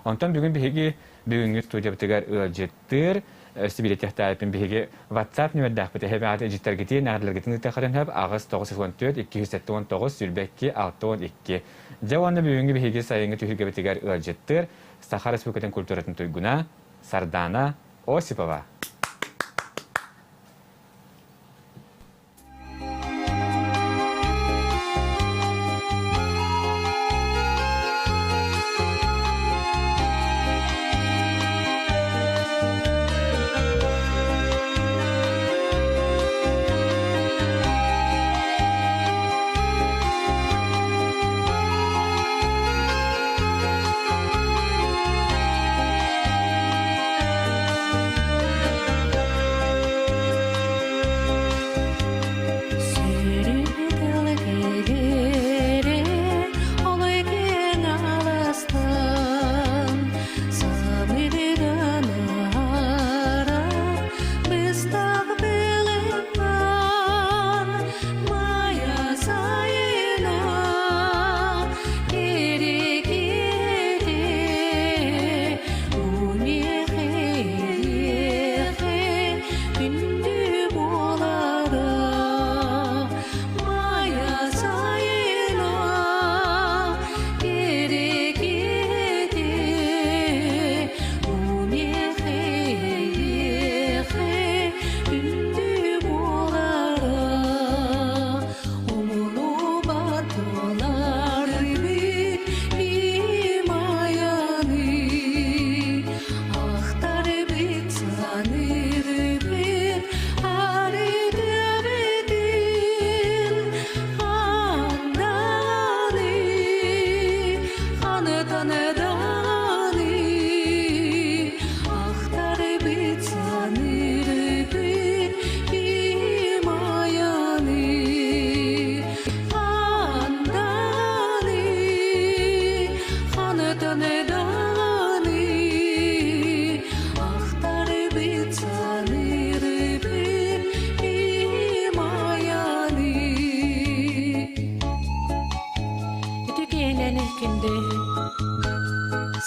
Онтон бүгүн биһиги бүгүҥҥү студиябытыгар ыалдьыттыыр сибилэтиэхтээбиппин биһиги WhatsApp нүмердээхпит эһэбэҕит ыдьыттаргытын наҕарларгытын ыытыаххытын сөп 8 914 279 22 62. Дьэ уонна бүгүҥҥү биһиги сайыҥҥы түһүлгэбитигэр ыалдьыттыыр Саха Республикатын культуратын туйгуна Сардана Осипова.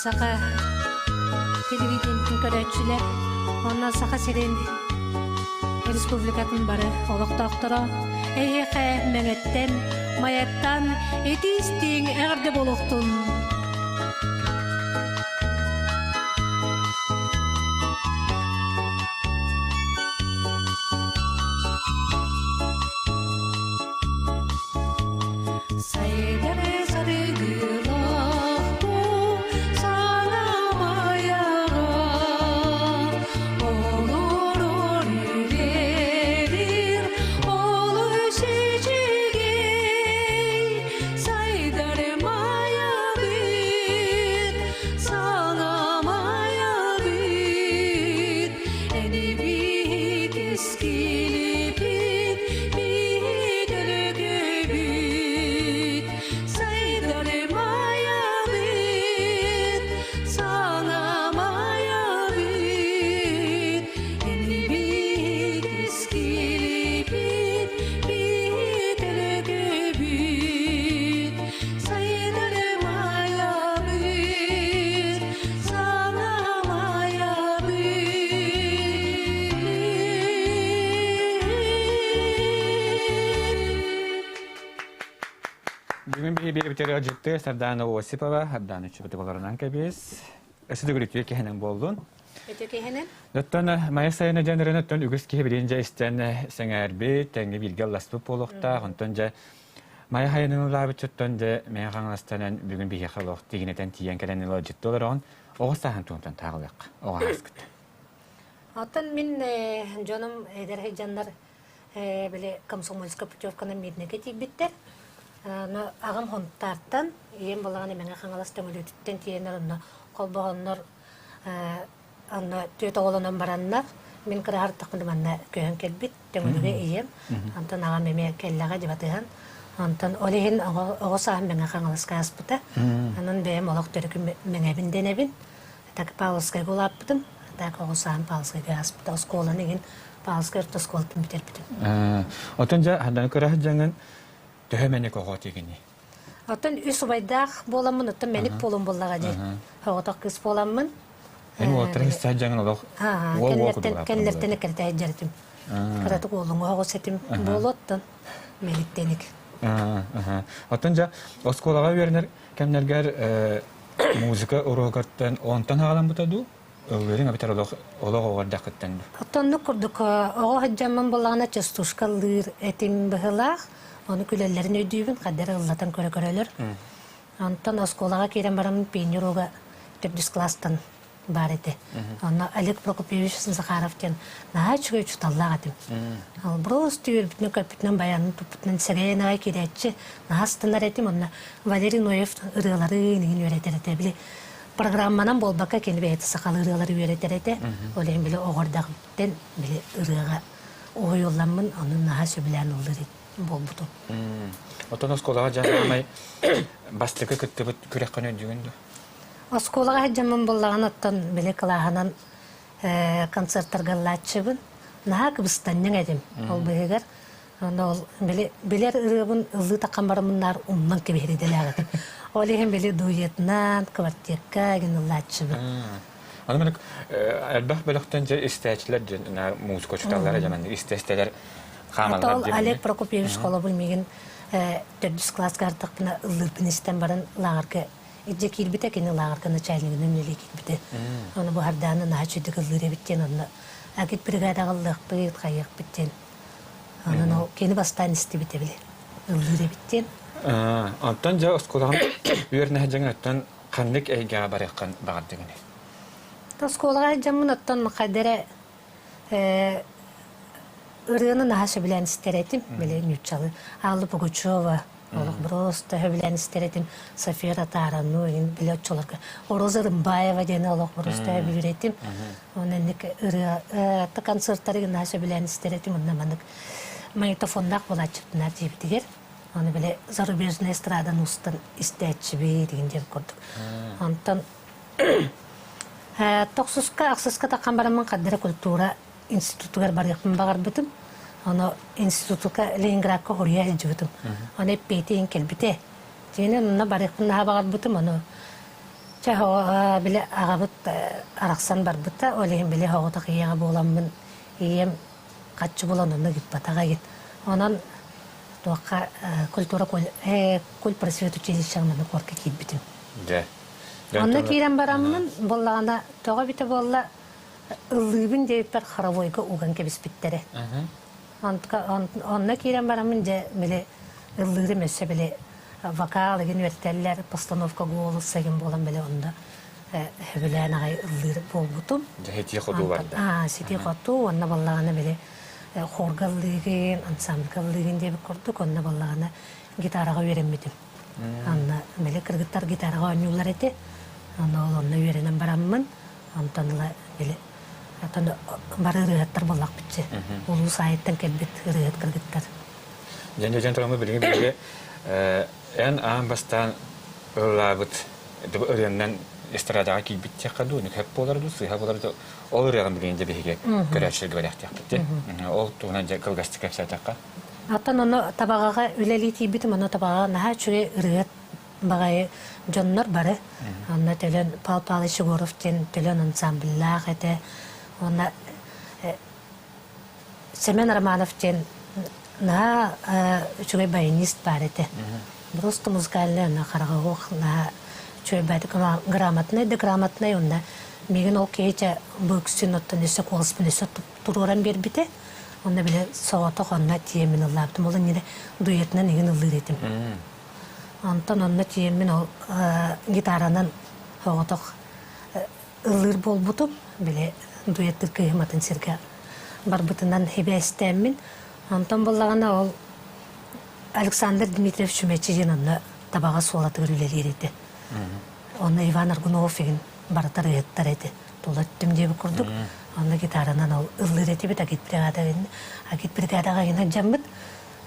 Саха телевидениетин көрөөччүлэр уонна Саха сирин республикатын бары олохтоохторо эһиэхэ Мэҥэттэн, Майаттан итии-истиҥ эҕэрдэ буолуохтун! Бүгүн биһи биэбитэр ыалдьытты Сардаана Осипова, Сардаана Чубутугаларынан кэбис. Өссө да үтүө киһинэн буоллун. Үтүө киһинэн. Оттон Майа сайына дьон оттон үгүс киһи билин дьэ истэн сэҥээрбит, тэҥҥэ бииргэ ылласпыт буолуохтаах. Онтон дьэ Майа хайанын ылаабыччыттан дьэ Мэҥэ Хаҥаластанан бүгүн биһиэхэ олох тигинэтэн тиийэн кэлэн ыалдьытты олороҕун оҕо сааһын туһунан тааҕылыахха оҕо ааскыт. Оттон мин дьонум эдэр дьоннор били комсомольскай путевканан миирнэгэ тиийбиттэр. Но аҕам Хонтаартан, ийэм балаҕан Мэҥэ Хаҥалас Төҥүлүтүттэн тиийэннэр онно холбоһоннор онно түөрт оҕолонон бараннар мин кыраһартахпына манна көһөн кэлбит Төҥүлүгэ ийэм. Онтон аҕам эмиэ кэллэҕэ дьыбатыһан. Онтон ол иһин оҕо сааһым Мэҥэ Хаҥаласка ааспыта. Онон бэйэм олох төрүкү Мэҥэбин дэнэбин. Так Павловскайга улааппытым. Так оҕо сааһым Павловскайга ааспыта. Оскуоланы игин Павловскай орто оскуолатын бүтэрбитим. Отон дьэ хандан көрө сылдьаҥҥын төһө мэник оҕо тигини? Оттон үс убайдаах буоламмын, оттон мэник буолуом буоллаҕа дии. Соҕотох кыыс буоламмын. Эн уолаттарын истэ сылдьаҥын олох уол уол курдук Кэннилэртэн эккирэтэ сылдьар Кыратык уолуҥу оҕус этим буолуоттан мэниктеник. Оттон дьэ оскуолаҕа үөрэнэр кэмнэргэр музыка уруогартан онтон хаҕаламмыта дуу? Ыллыырыҥ эбэтэр олох олох оҕо эрдэххиттэн дуу? Оттоннук курдук оҕо сылдьаммын буоллаҕына частушка ыллыыр этим быһыылаах. Ону күлэллэрин өйдүүбүн, хаддары ыллатан көрө-көрөлөр. Онтон оскуолаҕа киирэн баран пионер уруога төрдүс класстан баар этэ. Онно Олег Прокопьевич Захаров диэн наһаа үчүгэй учууталлаах этим. Ол просто үөрбүтүнэн көппүтүнэн баянын туппутунан сэгэйэн аҕай киирээччи наһаа астынар этим. Онно Валерий Ноев ырыаларын иҥин үөрэтэр этэ. Били программанан буолбакка кини бэйэтэ сахалыы ырыалары үөрэтэр этэ. Ол иһин били оҕо эрдэҕиттэн били ырыаҕа уһуйулламмын ону наһаа сөбүлээн ыллыыр буолбутум. Оттон оскуолаҕа дьон саамай бастакы кыттыбыт күрэххин өйдүүгүн дуо? Оскуолаҕа сылдьаммын буоллаҕына оттон били кылааһынан концертарга ыллааччыбын. Наһаа кыбыстанньаҥ этим ол быыһыгар. Онно ол били билэр ырыабын ыллыы таххан бараммыннаар умнан кэбиһэр идэлээх этим. Ол иһин били дуэтынан, квартирка гин ыллааччыбын. Аны маны элбэх бөлөхтөн дьэ истээччилэр дьэ музыка учууталлара дьэ маннык истэ-истэлэр хаамаллар Ол Олег Прокопьевич холобур миигин төрдүс класска ардахпына ыллыырбын истэн баран лааҕырга Илдьэ киирбитэ, кини лааҕырга начальнигынан үлэлии киирбитэ. Ону бу Хардааны наһаа үчүгдүк ыллыыр эбит диэн онно агит бригадаҕа ыллыахпыт, хайыахпыт диэн. Онон ол кини бастаан истибитэ били ыллыыр эбит диэн. Онтон дьэ оскуолаҕын үөрэнэ сылдьаҥ оттон ханнык эйгэҕэ барыаххын баҕардыгыный? Оскуолаҕа сылдьаммын оттон хайда эрэ ырыаны наһаа сөбүлээн истэр этим, били нууччалыы Алла Пугачева олох просто сөбүлээн истэр этим, София Татаровну били оччолорго Роза Рымбаева диэни олох просто сөбүлүүр этим. Онон инник ырыа концерттары наһаа сөбүлээн истэр этим, онно маннык магнитофоннаах буолааччыбытынаар дьиэбитигэр. Аны били зарубежная эстраданы устан истээччибит деген диэн курдук. Онтон Тохсуска, ахсыска таххан бараммын хардара культура институтугар барыахпын баҕарбытым. Ону институтка Ленинградка хоруйа сылдьыбытым. Ону эппиэтиин кэлбитэ. Дьиҥинэн онно барыахпын наһаа баҕарбытым. Ону чэ били аҕабыт арахсан барбыта. Ол иһин били соҕотох ийэҕэ буоламмын ийэм хаччы булан онно ыыппатаҕа игин. Онон туохха культура культпросвет училищеҕа маннык корка киирбитим. Дьэ. Онно киирэн бараммын, буоллаҕына, тоҕо эбитэ буолла, ыллыыбын диэбиппэр хоровойга уган кэбиспиттэрэ. Онно киирэн бараммын, дьэ, били ыллыырым өссө били вокал игин үөрэтэллэр, постановка голоса игин буолан били онно сөбүлээн аҕай ыллыыр буолбутум. Дьэ, ситии-хотуу барда. Ситии-хотуу, уонна буоллаҕына били хорга ыллыыгын, ансамбльга ыллыыгын диэбит курдук, онно буоллаҕына гитараҕа үөрэммитим. Анна били кыргыттар гитараҕа оонньууллар этэ. Онно ол онно үөрэнэн бараммын, онтон ыла били оттон бары ырыаһыттар буоллахпытчы. Улуус аайыттан кэлбит ырыаһыт кыргыттар. Дьэн дьэн тураммыт билигин биһиги эн аан бастаан ыллаабыт ырыаннан эстрадаҕа киирбит диэххэ дуу, нүкһэп буолар дуу, сыыһа буолар дуу, ол ырыаҕын билигин дьэ биһиги көрөөччүлэргэ бэлэхтиэхпит дии. Ол туһунан дьэ кылгастык кэпсээтэххэ. Оттон ону Табаҕаҕа үлэлии тиийбитим, ону Табаҕаҕа наһаа үчүгэй ырыаһыт баҕайы дьоннор бары. Онно Төлөн Пал Палыч Егоров диэн Төлөн ансамбльлаах этэ. Уонна Семен Романов диэн наһаа үчүгэй баянист баар этэ. Просто музыкальный ана хараҕа суох наһаа үчүгэй баайдык грамотнай да грамотнай уонна миигин ол киһи бу үксүн оттон өссө куоласпын өссө туруоран биэрбитэ. Онно били соҕотох онно тиийэммин ыллаабытым. Ол иннинэ дуэтынан игин ыллыыр этим. Онтон онно тиийэммин ол гитаранан соҕотох ыллыыр буолбутум. Били дуэттыр кыыһым атын сиргэ барбытынан хибээстээммин. Онтон буллаҕына ол Александр Дмитриев Чүмэчи диэн онно Табаҕа суолатыгар үлэлиир этэ. Онно Иван Аргунов игин барыта ырыаһыттар этэ. Тула өттүм диэбит курдук. Онно гитаранан ол ыллыыр этибит агитбригада агитбригадаҕа игин сылдьаммыт.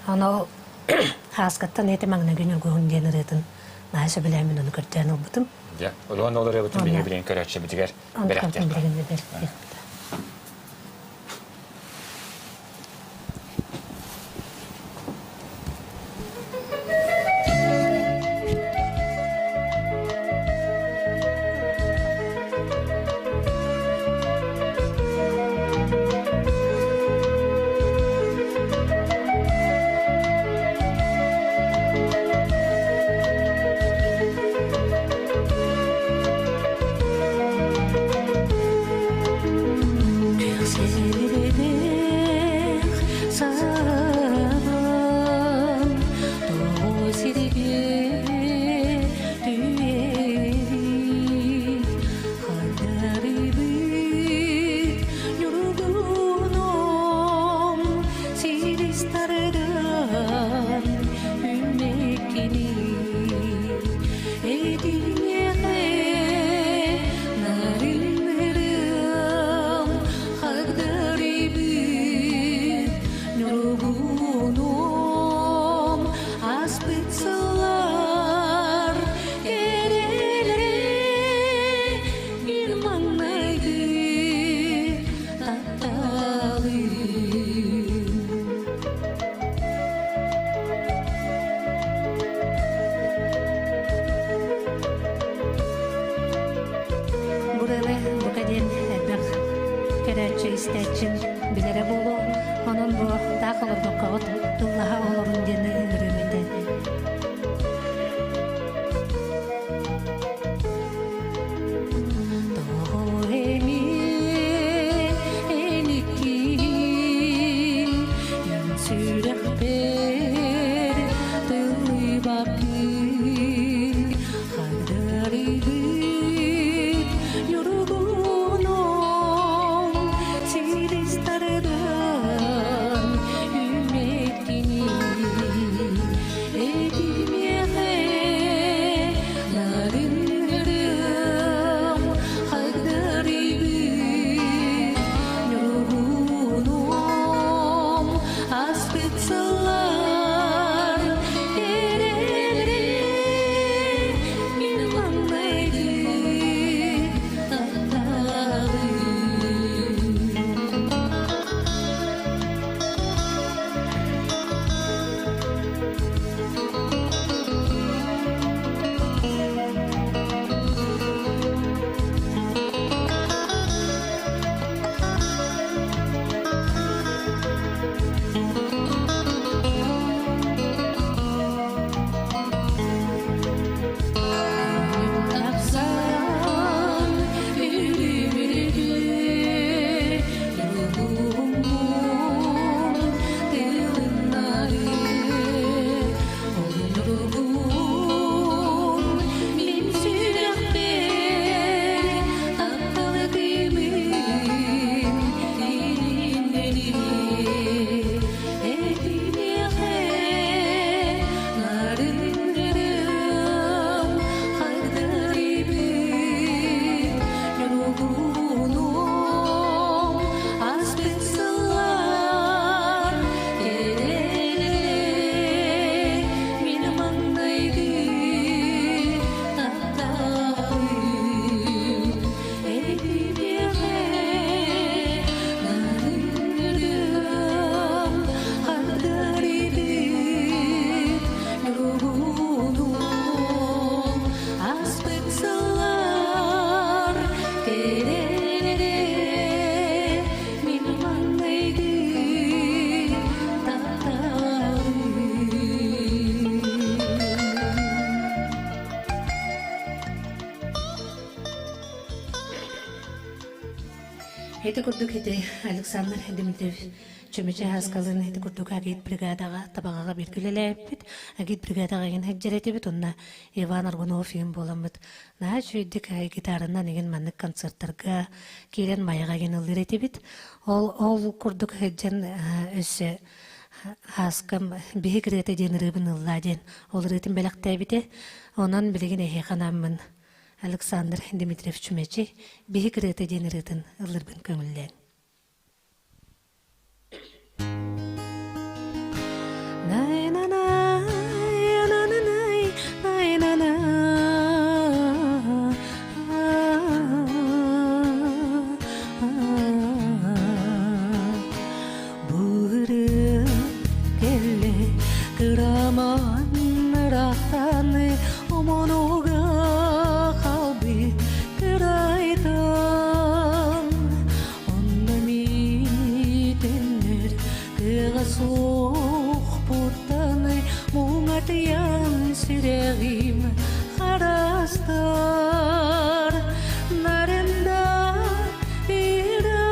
Ону ол Һааскаттан эти маҥнайгы Ньургуһун диэн ырыатын наһаа сөбүлээммин ону көрдөөн ылбытым. Дьэ, улахан ол ырыабытын биһиги билигин көрөөччүбүтүгэр бэлэхтиэхпит. истээччим билэрэ буолуо. Онон бу таах олорбоккоҕут тыллаһа олорун диэн ыҥырыам этэ. Тоҕо эмиэ эниккин сүрэхпэр тыллыбаккын хардарыйбыт ньургуном силис тардан үүммэккиний этимиэхэ нарыҥырым хардарыйбыт ньургуном аспыт сыллар эрэллэр мин маҥнайгы тапталым. Тахсан үлүмүрдү ругумун тылыннары олуругум мин сүрэхпэр тапталы кыымын тилиннэри этимиэхэ нарыҥырым хардарыбыт ньургунум аспыт сыллар эрэллэр мин маҥнайгы тапталым этимиэхэ нарыҥырым хардарыбыт ньургунум аспыт сыллар кэрэлэрэ мин маҥнайгы тапталым. Ити курдук ити Александр Дмитриевич Чүмүчэ Хаскалын ити курдук агит бригадаҕа табаҕаҕа бииргэ үлэлээбиппит. Агит бригадаҕа игин сылдьар этибит уонна Иван Аргунов игин буоламмыт наһаа үчүгэйдик гитаранан игин маннык концерттарга киирэн майаҕа игин ыллыыр этибит. Ол ол курдук сылдьан өссө Хааскам биһик ырыата диэн ырыабын ыллаа диэн ол ырыатын бэлэхтээбитэ. Онон билигин эһиэхэ анааммын Александр Дмитриев Чүмэчи биһик ырыата диэн ырыатын ыллырбын көҥүллээн. Бу кэллэ кыраман ыраахтаны омонуга халбыт кырайтан онно миитиннэр кыаҕа суох буттаны муҥатыйан сүрэҕим харастар нарында Ырыа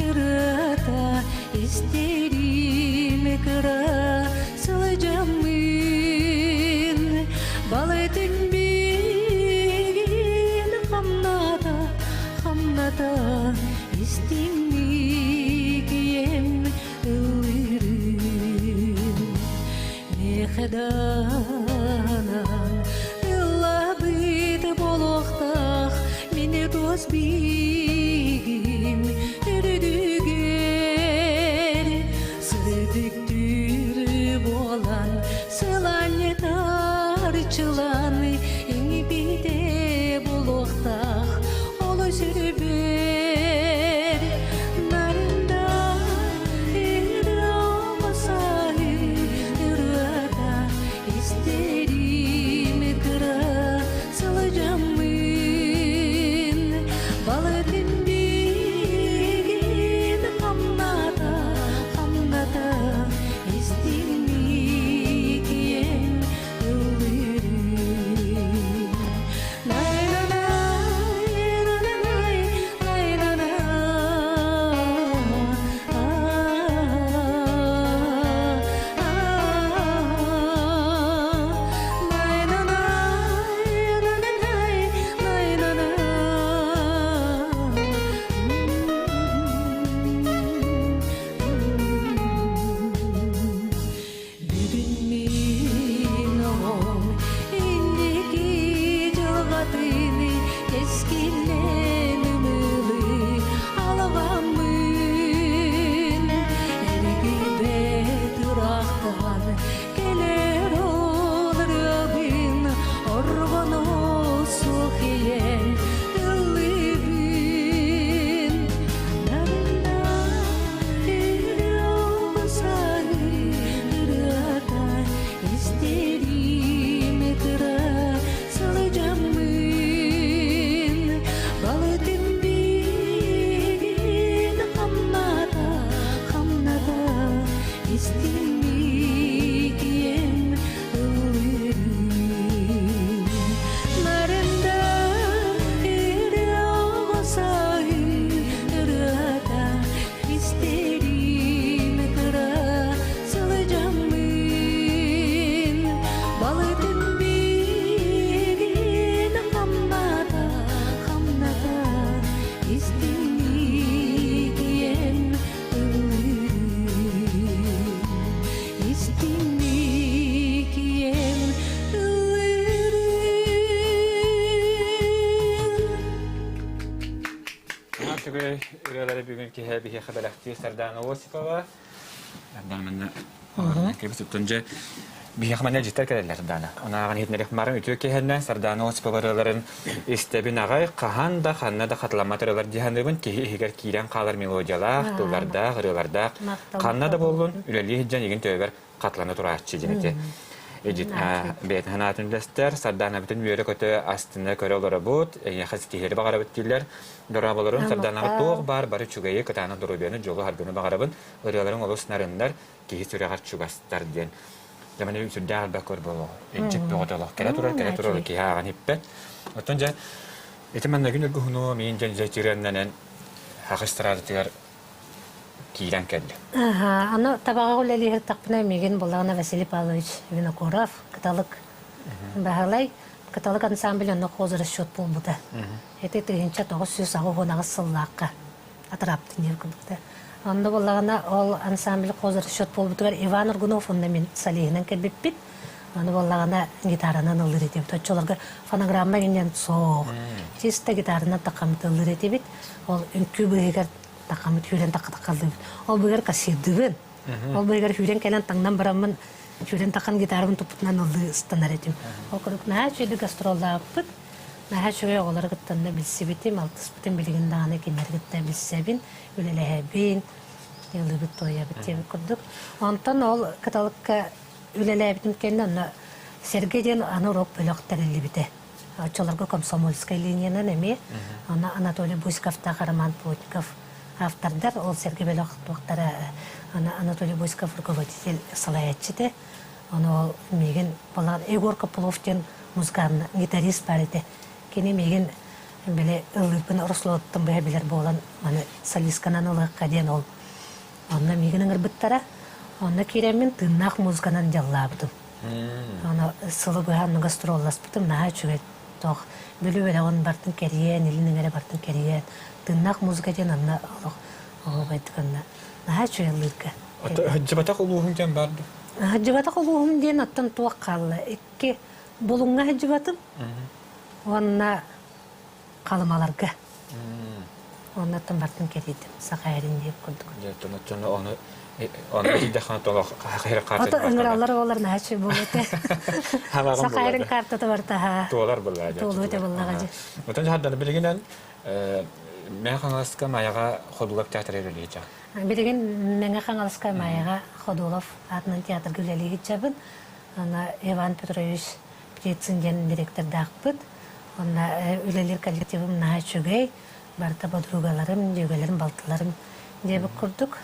ырыата истэрим кыра сылдьаммын балытын биигин хамната хамната истиҥник ийэм ыллыырын миэхэ даанан ыллаабыт буолуохтаах мин туос биигим үрдүгэр сырдыктыыр буолан сыланньытар чылан иҥипите булуохтаах олус үрбэр нарында ырыа истэрим кыра сылдьаммын. Үчүгэй ырыалары бүгүн киһи биһиэхэ бэлэхтиир Сардаана Осипова. Сардаана манна кэбис дьэ биһиэхэ манна дьиттэр кэлэллэр Сардаана. Онааҕын иһитинэрих марын үтүө киһэннэ Сардаана Осипова ырыаларын истэбин аҕай хаһан да ханна да хатыламмат ырыалар дии саныыбын киһи иһигэр киирэн хаалар мелодиялаах, тыллардаах, ырыалардаах ханна да буоллун үлэлии сылдьан игин төбөбөр хатлана турааччы диэн ити. Эдит бэйэтин санаатын үллэстэр, Сардаанабытын үөрэ-көтө астына көрө олоробут, эйиэхэ ситиһиэри баҕарабыт дииллэр. Дорооболорун Сардаанаҕа туох баар бары үчүгэйи, кытаанах доруобуйаны, дьолу-саргыны баҕарабын. Ырыаларыҥ олус нарыннар, киһи сүрэҕэр чугастар диэн. Дьэ маны сүрдээх элбэх көр буолуо. Илдьит бөҕөтө олох. Кэлэ турар, кэлэ турар киһи ааҕан иппэт. Оттон дьэ ити манна күн үргүһүнү миин дьэн дьэ тирэннэнэн хахыс тараатытыгар киирэн кэллим. Аха, аны табаҕа үлэлиир мигин буллаҕына Василий Павлович Винокуров, Кыталык Баһылай, Кыталык ансамбль онно хозрасчет буолбута. Ити 1998 сыллаахха атыраптын диэн курдукта. Онно буоллаҕына ол ансамбль хозрасчет буолбутугар Иван Аргунов онно мин солиһынан кэлбиппит. Аны буоллаҕына гитаранан ыллыыр этибит. Оччолорго фонограмма иҥэн суох. Чисто гитаранан такамыт ыллыыр этибит. Ол үҥкүү быыһыгар такамыт сүүрэн такка-таккаллыыбыт. Ол быыһыгар кассирдыыбын. Ол быыһыгар сүүрэн кэлэн таҥнан бараммын сүүрэн тахан гитарабын туппутунан ыллыы ыстанар этим. Ол курдук наһаа үчүгэйдик гастроллаабыппыт. Наһаа үчүгэй оҕолору кыттанна билсибитим, алтыспытым билигин даҕаны кинилэри кытта билсэбин, үлэлэһэбин, ыллыыбыт туойабыт диэбит курдук. Онтон ол кыталыкка үлэлээбитим кэннэ онно Сэргэ диэн аны рок бөлөх тэриллибитэ. Оччолорго комсомольскай линиянан эмиэ аны Анатолий Бусиковтаах Роман Плотников автордар ол сэргэ бөлөх туохтара аны Анатолий Бусиков руководитель салайааччы этэ. Ону ол миигин балаҕан Егор Копылов диэн музыкант гитарист баар этэ. Кини миигин били ыллыырбын Орослооттон быһа билэр буолан маны солистканан ылыахха диэн ол Онно миигин ыҥырбыттара. Онно киирэммин тыыннаах музыканан дьаллаабытым. Аны сылы быһа онно гастролласпытым наһаа үчүгэй туох Бүлүү бөлөҕүн бартын кэрийэн, илин эҥэрэ бартын кэрийэн тыыннаах музыка диэн онно олох оһуобайдык онно наһаа үчүгэй ыллыырга. Сылдьыбатах улууһуҥ диэн баар дуо? Сылдьыбатах улууһум диэн оттон туох хаалла? Икки Булуҥҥа сылдьыбатым уонна Халымаларга. Оннуттан бартын кэлиитим саха эрин диэп курдук. Дьэ, ону ону тиийдэххинэ толох хахыр картата. Ото ыҥыраллар оҕолор наһаа буолуо этэ. Саха эрин картата бартаха. Туолар буллаа. Туолуо этэ буллаҕа дьэ. Отон дьаһарданы билигинэн Мэҥэ Хаҥаласка Майаҕа Ходулов театра үлэлии сылдьаҕын. Билигин Мэҥэ Хаҥаласка Майаҕа Ходулов аатынан театрга үлэлии сылдьабын. Аны Иван Петрович Птицын диэн директордаахпыт. Онно үлэлиир коллективым наһаа үчүгэй. Барыта подругаларым, дьүөгэлэрим, балтыларым диэбит курдук.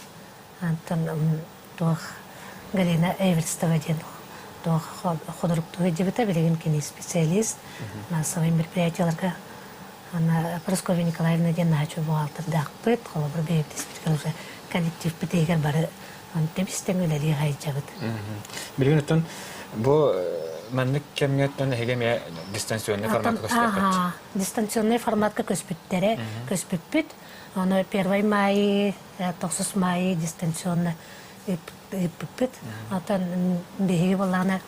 Антон туох Галина Эверстова диэн туох худруктуу диэбитэ билигин кини специалист массовай мероприятиеларга Ана Прасковья Николаевна диэн наһаа үчүгэй бухгалтердаахпыт. Холобур бэйэбит испитигэр уже коллективпит иһигэр бары тэбис-тэҥ үлэлии сылдьабыт. Билигин оттон бу маннык кэмҥэ оттон эһиги эмиэ дистанционный форматка көспүппүт. Дистанционный форматка көспүттэрэ, көспүппүт. Ону 1 май, 9 май дистанционно ыыппыппыт. Оттон биһиги буоллаҕына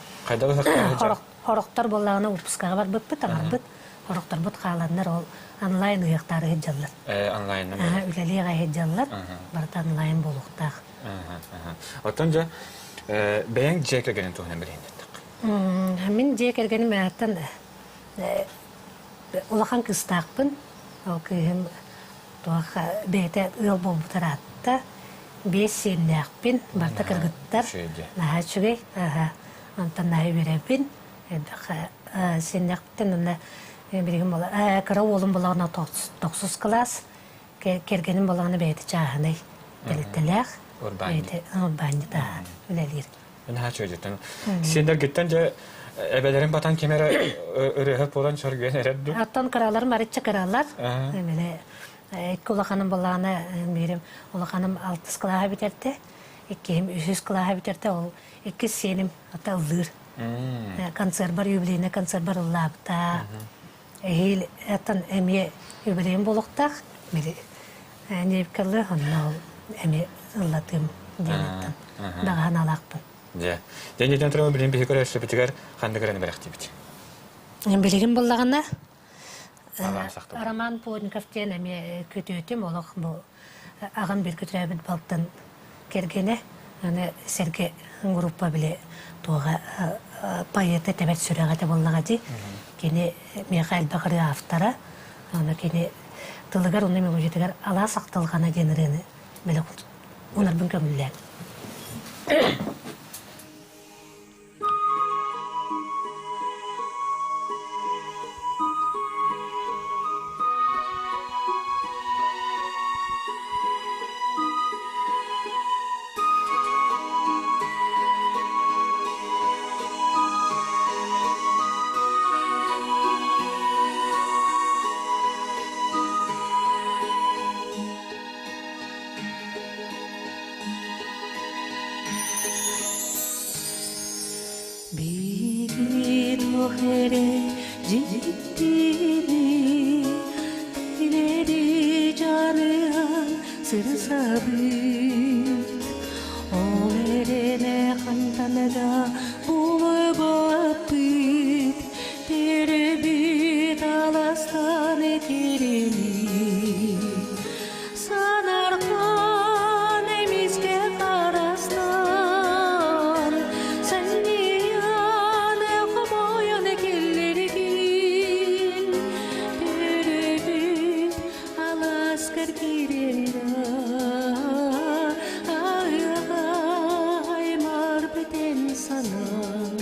хорохтор буоллаҕына выпускаҕа барбыппыт, аҥарбыт. Хорохторбут хааланнар ол онлайн ыһыахтаары сылдьаллар. Онлайнынан. Үлэлиэх сылдьаллар. Барыта онлайн буолуохтаах. Оттон дьэ бэйэҥ дьиэ кэргэнин туһунан билиһиннэрдэх. Мин дьиэ кэргэним ааттан улахан кыыстаахпын. Ол кыыһым туох бэйэтэ ыал буолбут ыраатта. Биэс сиэннээхпин, барыта кыргыттар. Наһаа үчүгэй. Онтон наһаа үөрэбин. Элбэх сиэннээхпиттэн уонна билигин кыра уолум булаҕына тохсус кылаас, кэргэним булаҕына бэйэтэ чааһынай тэрилтэлээх, бэйэтэ урбаанньыт үлэлиир. Наһаа үчүгэйдиттэн. Сиэннэргиттэн дьэ эбэлэрин батан ким эрэ ырыаһыт буолан сөргүөн эрэр дуу? Оттон кыраларым арычча кыралар. Эмэлэ икки улаханым булаҕына биирим улаханым алтыс кылааһы бүтэрдэ, иккиһим үһүс кылааһы бүтэрдэ, ол иккис сиэним ата ыллыыр. Концерт юбилейный концерт ыллаабыта. Эһиил аттан эмиэ юбилейым буолуохтаах. Били Ньиэпкэллэ онно ол эмиэ ыллатыым диэн аттан даҕаһан алаахпын. Дьэ. Дьэ, туран билин биһи көрөөччүбүтүгэр ханнык эрэ бэлэхтиибит? Билигин буллаҕына. Роман Плотников диэн эмиэ күтүөтүм олох бу аҕам бииргэ төрөөбүт балтын кэргэнэ аны сэргэ группа били туоҕа поэта тэбэр сүрэҕэ этэ буоллаҕа дии кини миэхэ элбэх ырыа автора аны кини тылыгар уонна мелодиятыгар алаас ахтылҕана диэн ырыаны бэлэх уунарбын көҥүллээн Биһиги туох эрэ дьиктини тилэри дьаныһан сырсабыт. Ол эрэнэ хантан да булбаппыт, Теребит аластан кириний. Санархан эмискэ харастан, Санньыйан хомойон киллэргин, Төрөбүт алааскар киирэн аймарбытын санаан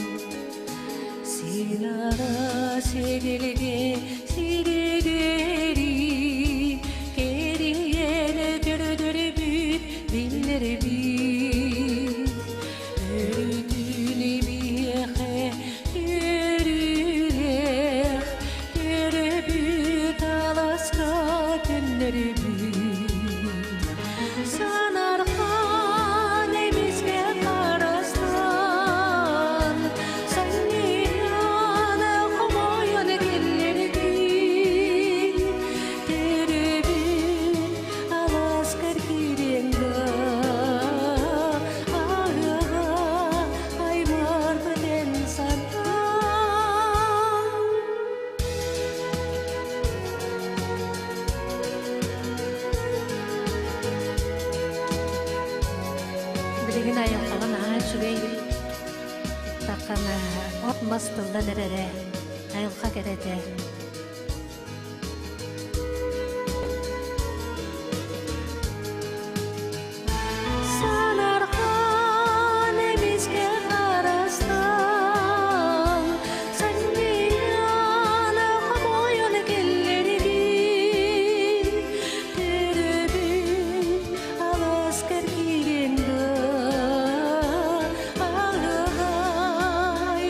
Синара сигилги сиригери Кэрийэн көрдөрбүт биллэрбит Өрүтүн биһиэхэ үөрүүлээх Төрөбүт аласка төннөрбүт Санархан эмискэ харастан, Санньыйан хомойон киллэрдин, Төрөбүт алааскар киирэн да, Аһыаҕа аймарбыт эн санаан. Билигин айылҕаҕа наһаа үчүгэй таххана от-мас тыллан эрэрэ, айылҕа кэрэтэ. Санархан эмискэ харастан, Санньыйан хомойон киллэригин, Төрөбүт алааскар киирэн да, Аһыгай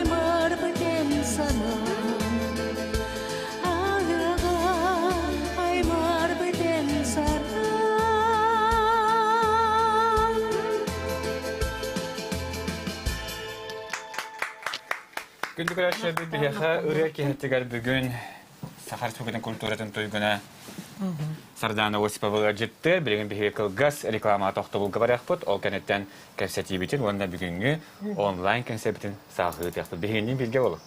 эн санаан. Күндү көрөөччүлэрбит биһиэхэ ырыа киһитигэр бүгүн Саха Республикатын культуратын туйгуна Сардаана Осипова ыалдьытты. Билигин биһиги кылгас реклама тохтобулга барыахпыт. Ол кэнниттэн кэпсэтиибитин уонна бүгүҥҥү онлайн кэнсиэрбитин салҕыытыахпыт. Биһигинниин бииргэ болу.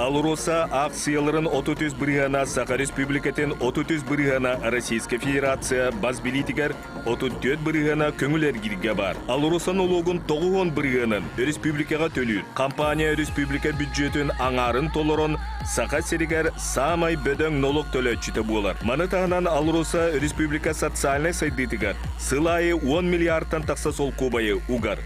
АЛРОСА аахсыйаларын 33 бырыһыана Саха Республикатын 33 бырыһыана Российскай Федерация бас билиитигэр 34 бырыһыана көҥүл эргииргэ баар. АЛРОСА нолуогун 90 бырыһыанын республикаҕа төлүүр. Компания республика бүддьүөтүн аҥаарын толорон Саха сиригэр саамай бөдөҥ нолуок төлөөччүтэ буолар. Маны таһынан АЛРОСА республика социальнай сайдыытыгар сыл аайы 10 миллиардтан тахса солкуобайы угар.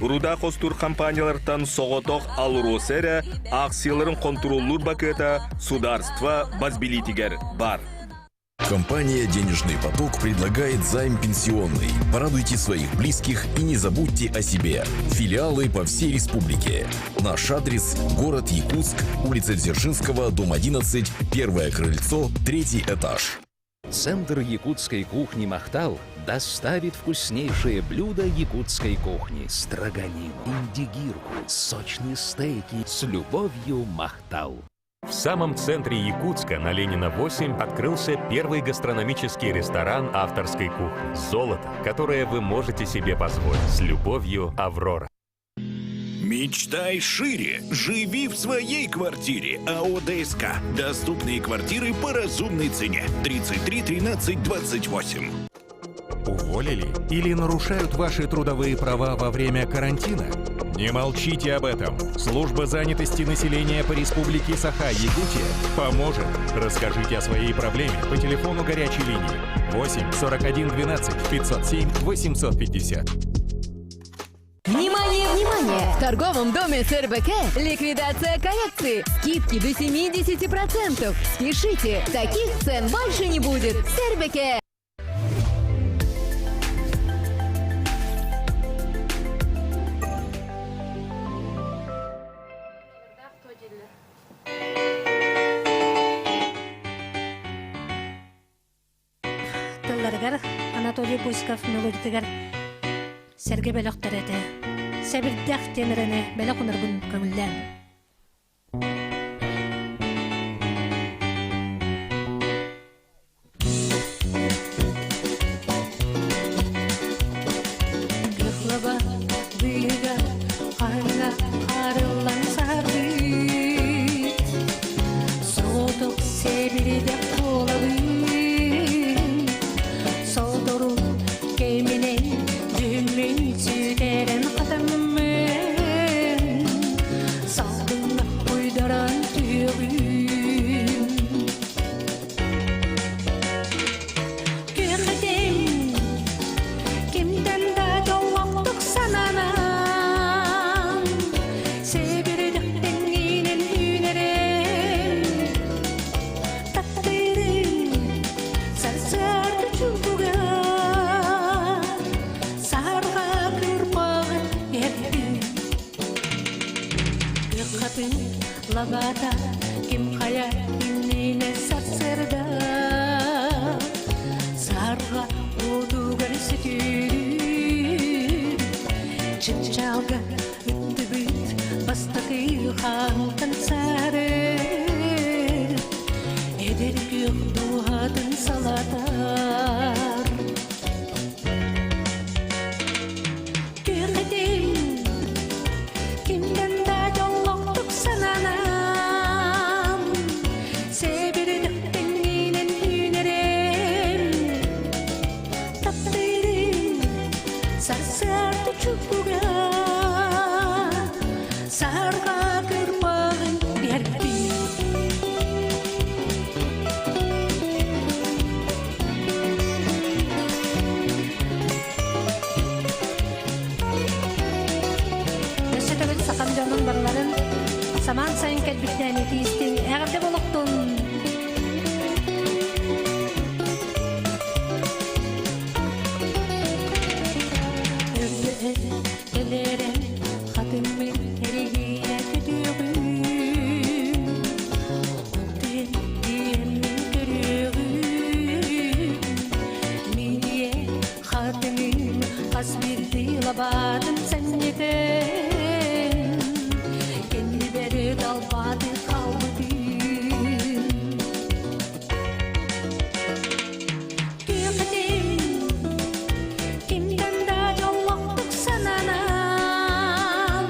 Руда хостуур компаниялартан соҕотох АЛРОСА эрэ акцияларын хонтуруоллуур бакыата сударство бас билиитигэр баар. Компания «Денежный поток» предлагает займ пенсионный. Порадуйте своих близких и не забудьте о себе. Филиалы по всей республике. Наш адрес – город Якутск, улица Дзержинского, дом 11, первое крыльцо, третий этаж. Центр якутской кухни «Махтал» доставит вкуснейшие блюда якутской кухни. Строганину, индигирку, сочные стейки. С любовью, «Махтал». В самом центре Якутска на Ленина 8 открылся первый гастрономический ресторан авторской кухни «Золото», которое вы можете себе позволить. С любовью, Аврора. Мечтай шире. Живи в своей квартире. АО ДСК. Доступные квартиры по разумной цене. 33 13 28. Уволили или нарушают ваши трудовые права во время карантина? Не молчите об этом. Служба занятости населения по Республике Саха-Якутия поможет. Расскажите о своей проблеме по телефону горячей линии 8 41 12 507 850. Внимание, внимание! В торговом доме СРБК ликвидация коллекции. Скидки до 70%. Спешите, таких цен больше не будет. СРБК. Тылларыгар Анатолий Босиков мелодиятыгар сэргэ бөлөхтөр этэ. Сэбирдэх диэн бэлэх унарбын көҥүллээн. Кыхлаба быыга хаһыҥа харыллан саһарбыт Соҕотох сэбирдэх буолабын Сотору кэминэн дьүһүммүн сүтэрэн хатаммын Салгыҥҥа уйдаран түһүөҕүм Күөхэтим кимтэн да дьоллоохтук сананан Сэбирдэхтэн иинэн үүнэрим Таптыырым сарсыарда чугуга Саһарҕа кырбаҕын эрдин Кыаххатын лабаата ким хайа иннинэ сарсыарда Сарга уотугар сүтүүрүн Чыпчаалга ыттыбыт бастакы хаантан сары Эдэр күөх дууһатын салатар Күөх кимтэн да дьоллоохтук сананан Сэбирдэхтэн үүнэрим Таптыырым сарсыарда чугуга Сарга кырбаҕын биэрбит Өссө төгүл сахам дьонун барыларын самаан сайын кэлбитинэн итиистин эҕэрдэ болохтун! Өлүө хатыммын эригийэ көтүөҕүм Отын диэммин көрүөҕүм Миние Хатыҥын хас биирдии лабаатын сэнньитэн, кэннибэр далбааты хаалбытын. Күөх этим, кимтэн да дьоллоохтук сананан,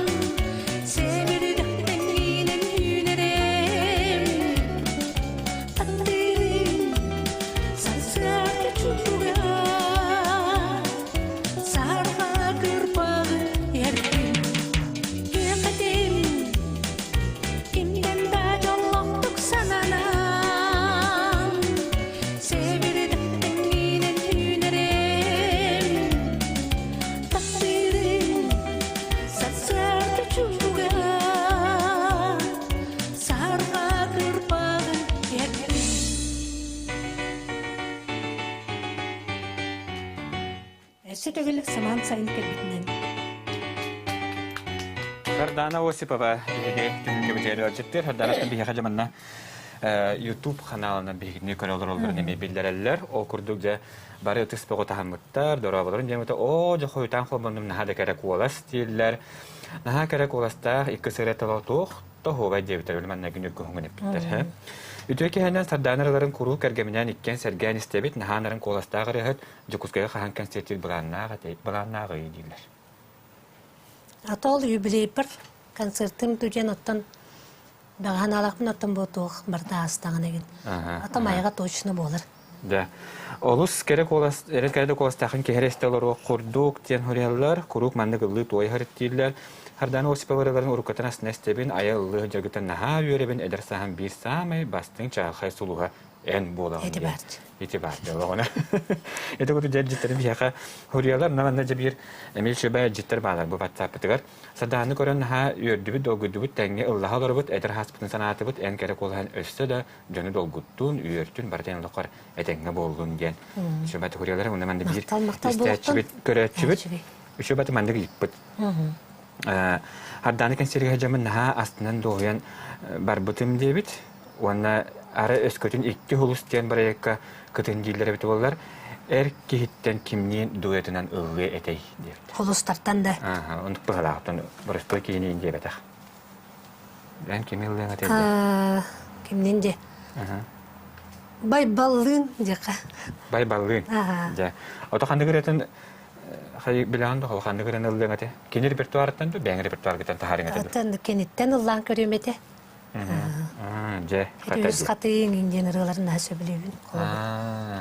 сэбирдэхтэн иинэн үүнэрим. Таптыырым сарсыарда чугуга сарга кырбаҕы эрдим Күөхэтим кимтэн да дьоллоохтук сананан сэбирдэхтэҥҥинэн үүнэрим Таптыырым сарсыарда чугуга Сарга кырбаҕын эрдим Өссө төгүл самаан сайын кэлбитинэн. Сардана Осипова биһиги түһүлгэбитигэр ыалдьыттыыр. Сардана биһиэхэ дьэ манна YouTube ханаалынан биһигини көрө олороллорун эмиэ биллэрэллэр. Ол курдук дьэ бары ытыс бөҕө таһыммыттар, дорооболорун диэн оо дьэ хойутаан холбоннум наһаа да кэрэ куолас дииллэр. Наһаа кэрэ куоластаах икки сыра туох. Тоһуобай диэбиттэр, өлү манна күн үргүһүҥүн эппиттэр. Үтүө киһинэн Сардаана ыраларын куруук кэргэминээн иккиэн сэргээн истэбит, наһаа нарын куоластаах ырыаһыт Дьокуускайга хаһан концертиир былааннаах былааннааҕый дииллэр. Ата ол юбилейбар концертым түдьэн оттон даҕаһан алахпын оттон буотуох барда аастаҕын эгин. Ата майга точно буолар. Да. Олус кэрэ куолас, эрэ кэрэ да куоластаахын киһи эрэ истэ олоруох курдук диэн хоруйаллар, куруук маннык ыллыы туой харыттииллэр. Хардана Осипова ырыаларын уруккутан астына истэбин, айа ыллыы сылдьаргыттан наһаа үөрэбин, эдэр сааһым биир саамай бастыҥ чаҕылхай сулуһа эн буолаҕын Ити диэн. баарчы. Ити баар дьолоҕуна. Ити курдук дьэ биһиэхэ хоруйалар, манна дьэ биир эмиэ үчүгэй дьиттэр баалар бу ватсаппытыгар. Садааны көрөн наһаа үөрдүбүт, долгуйдубут, тэҥҥэ ыллаһа олоробут, эдэр сааспытын санаатыбыт, эн кэрэ куолаһын өссө да дьону долгуттун, үөртүн, барытын олоххор этэҥҥэ буоллун диэн сүбэ туһуруйалар уонна манна биир истээччибит, көрөөччүбүт үчүгэй маннык ыйыппыт. Хардааны кэнсиэргэ дьоммун наһаа астынан дуоһуйан барбытым диэбит уонна ара өскөтүн икки хулус диэн бырайыакка кытын дииллэр эбит буоллар эр киһиттэн кимниин дуэтынан ыллыа этэй диэбит. Хулустартан да. Оннук быһалаахтан боростуой киһини диэбэтэх. Эн кими ыллыаҥ этэй диэ? Кимнин диэ? Байбаллыын диэххэ. Байбаллыын. Дьэ. Ото ханнык ырыатын хай билэҕин да ханнык ырыаны ыллыаҥ этэ? Кини репертуарыттан да бэйэҥ репертуаргыттан таһаарыҥ этэ Атын киниттэн ыллаан көрүөм этэ. Дьэ, Үс хатыйыҥ диэн ырыаларын наһаа сөбүлүүбүн.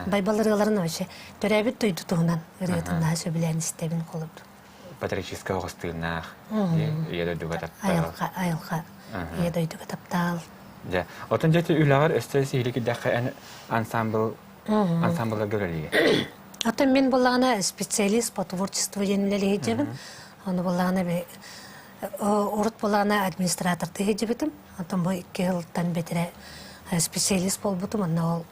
Байбал ырыаларын вообще төрөөбүт дойду туһунан ырыатын наһаа сөбүлээн истэбин холобур. Патриотическай оҕус тыыннаах, ийэ дойдуга таптал. Айылҕа, айылҕа, ийэ дойдуга таптал. Дьэ, отон дьэ үлэҕэр өссө сиһили кирдэххэ эн ансамбл ансамблларга үлэлиигин. Оттон мин буоллаҕына специалист по творчеству диэн үлэлиһидьэбин. Ону буоллаҕына урут буоллаҕына администратордыы сылдьыбытым. Оттон бу икки сылтан бэтэрэ специалист буолбутум. Онно ол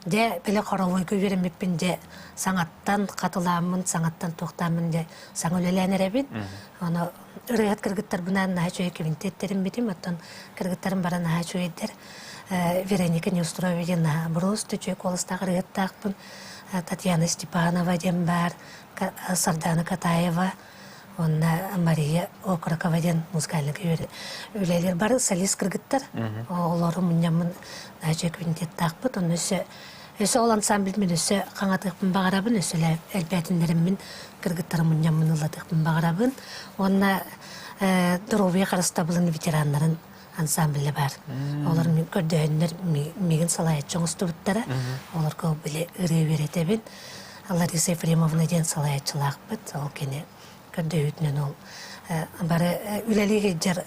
Дьэ, били хоровойга үөрэммиппин дьэ саҥаттан хатылааммын, саҥаттан туохтааммын дьэ саҥа үлэлээн эрэбин. Ону ырыаһыт кыргыттарбынаан наһаа үчүгэй квинтеттэриммитим, оттон кыргыттарым бары наһаа үчүгэйдэр. Вероника Неустроева диэн наһаа просто үчүгэй куоластаах ырыаһыттаахпын. Татьяна Степанова диэн баар, Сардана Катаева, уонна Мария Окорокова диэн музыкальнай үлэлиир бары солист кыргыттар. Олору мунньаммын наһаа квинтеттаахпыт. Онно өссө өссө ол ансамбль мин өссө хаҥатыахпын баҕарабын, өссө элбээтиннэриммин кыргыттары мунньаммын ыллатыахпын баҕарабын. Уонна доруобуйа харыстабылын ветераннарын ансамбля баар. Олор көрдөһөннөр мигин салайааччы оҥостубуттара. Олорго били ырыа үөрэтэбин. Лариса Ефремовна диэн салайааччылаахпыт. Ол кини көрдөһүүтүнэн ол бары үлэлии сылдьар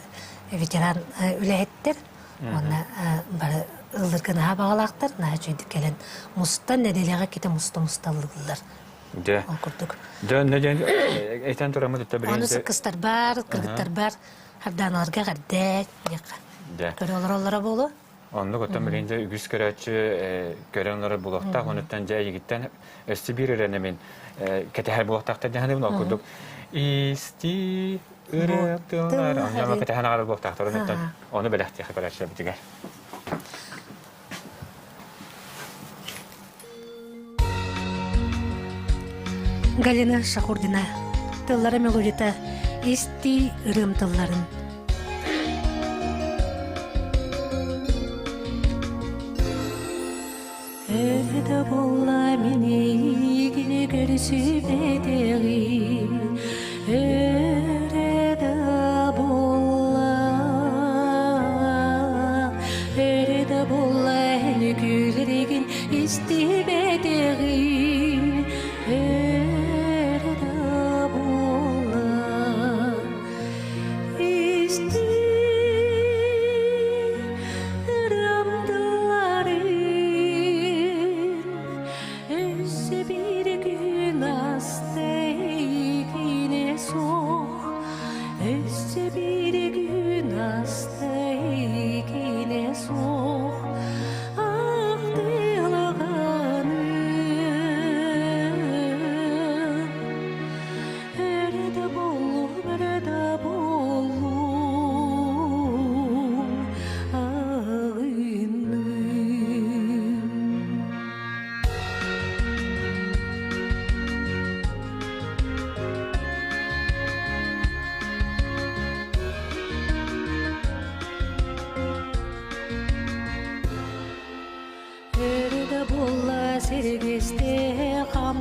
ветеран үлэһиттэр уонна бары ыллырга наһаа баҕалаахтар, наһаа үчүгэйдик кэлэн мустан нэдиэлэҕэ ките муста-муста ыллыыллар. Дьэ. Ол курдук. Дьэ, онно диэн этэн тураммыт ытта билигин Аны кыстар бар, кыргыттар бар, Харданаларга эҕэрдэ диэххэ. Дьэ. Көрө олороллоро буолуо. Оннук оттон билигин дьэ үгүс көрөөччү көрөн олорор буолуохтаах. Онуттан дьэ эйигиттэн өссө биир ырыаны мин кэтэһэр буолуохтаахтар дьаһаныбын. Ол курдук исти ырыа тыллар онно кэтэһэн аҕалар буолуохтаахтар. Онуттан ону бэлэхтиэхэ көрөөччүлэрбитигэр. Галина Шахурдина тыллара мелодията истии ырыам тылларын Өр да буолла мин эйигин көрсүбэтэҕим Өр да буолла Өр да буолла эн күлэригин истибэтэҕим Өр да буолла Исти ырыамдыларын Өссө биир күн астын.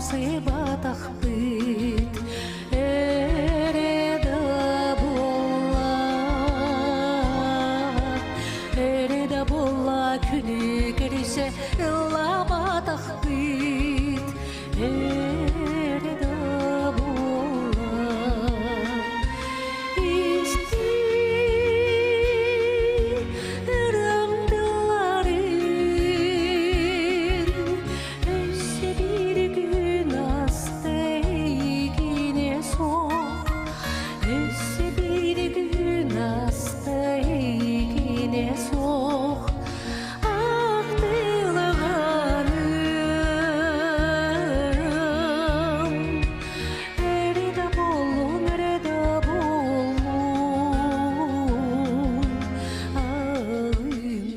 Ылсыбатахпыт эрэ да буолла, эрэ да буолла күнү көрүсэ ыллаабатахпыт эрэ да буолла. Истиий ырыам тылларын Өссө биир күн аста эйигинэ суох, Өссө биир күн аста эйигинэ суох, Ахтылҕаным эрэ да буоллун, эрэ да буоллун, аҕынным.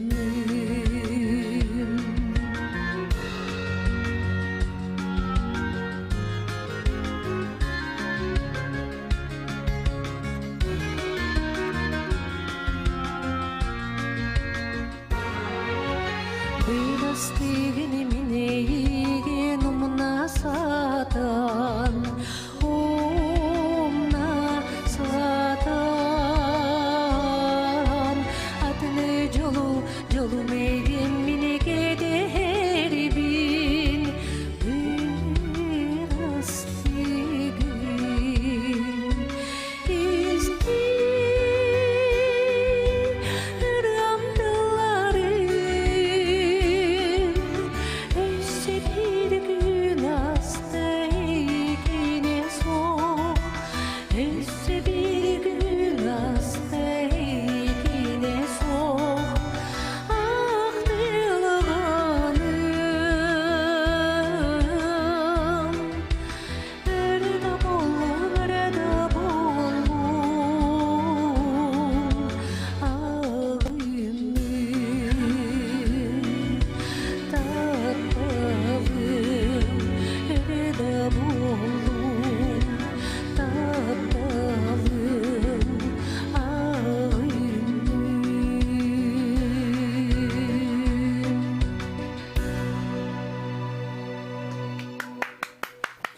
Бырастыгын мин эйигин умна сатан, умна сатан, Атыны дьолу Дьолум эйгин мин кэтэһэрбин ырастыгын истиий ырыам тылларын өссө биир күн аста эйигинэ суох Өссө биир күн аста эйигинэ суох Ахтылҕаным Өрө да буоллун, өрө да буоллун Аҕынным Тапталым өрө да буоллун Тапталым аҕынным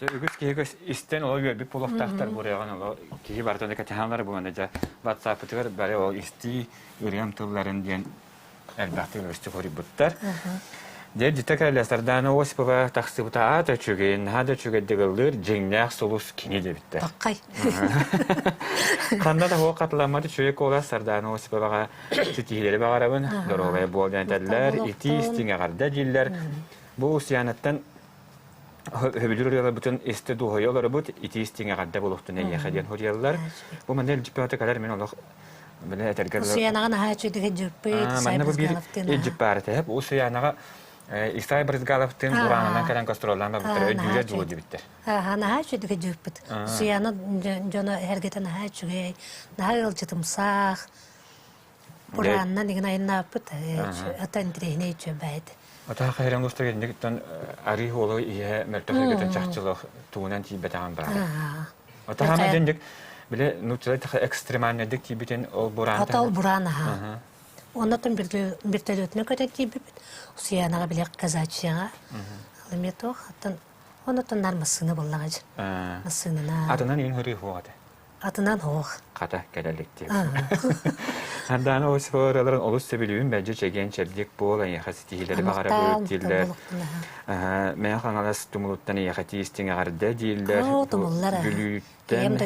Дьэ, үгүс киһи истэн ол үөрбүт буолуохтаахтар буруйаҕын ол киһи барытын кэтэһэллэр буолан дьэ ватсаппытыгар бары ол истии ырыам тылларын диэн элбэхтик үгүстүк хоруйбуттар. Дьэ, дьиттэ кэллэ Сардаана Осипова тахсыбыта аата үчүгэй, наһаа да үчүгэйдик ыллыыр, дьиҥнээх сулус кини диэбиттэр. Таккай. Ханна да суох хатыламмат үчүгэй куолас Сардаана Осиповаҕа ситиһиилэри баҕарабын, доруобай буол диэн этэллэр, итии истиҥ эҕэрдэ дииллэр. Бу Усуйаанаттан хөбүлүүр ырыаларбытын истэ дуоһуйа олоробут, итии истиҥ эҕэрдэ буолуохтун эйиэхэ диэн суруйаллар. Бу манна илдьиппэҕэ кэлэр мин олох Били этэргэ Усуйаанаҕа наһаа үчүгэй дьыппыт, Манна бу биир илдьиппаарытэһэп Усуйаанаҕа Исай Брызгаловтыын бураанынан кэлэн гастроллаан барбыттар өйдүүлэр дуу диэбиттэр. Наһаа үчүгэй дьыппыт. Усуйаана дьоно эһэргэтэ наһаа үчүгэй, наһаа ыалдьытымсаах. Бураанынан игин айаннааппыт, ата интириэһинэй үчүгэй баайт. Атаха хайран устар инниктэн арыы хуолу иһэ мөлтөх эргэтэн чахчылах тугунан тиийбэтэҕин баара. Атаха дьэндик биле нууччалар экстремальнайдык тиийбитин ол бураан Ата ол бураан аха. Оннотон вертолетuna көтөн тиийбиппит. Усуйаанаҕа биле казачьяҕа. Эме туох аттан оннотон нар массыына буоллаҕа дьэ. Массыынана. Атынан иин хырыы хуоҕа Атынан хоох. Хата кэлэлик диэн. Ардаана Осипова ырыаларын олус сөбүлүүбүн бэлдьи чэгиэн чэбдик буол эйиэхэ ситиһиилэри баҕарабыт дииллэр. Мэҥэ Хаҥалас тумулуттан эйиэхэ тиистиҥ эҕэрдэ дииллэр. Бүлүүттэн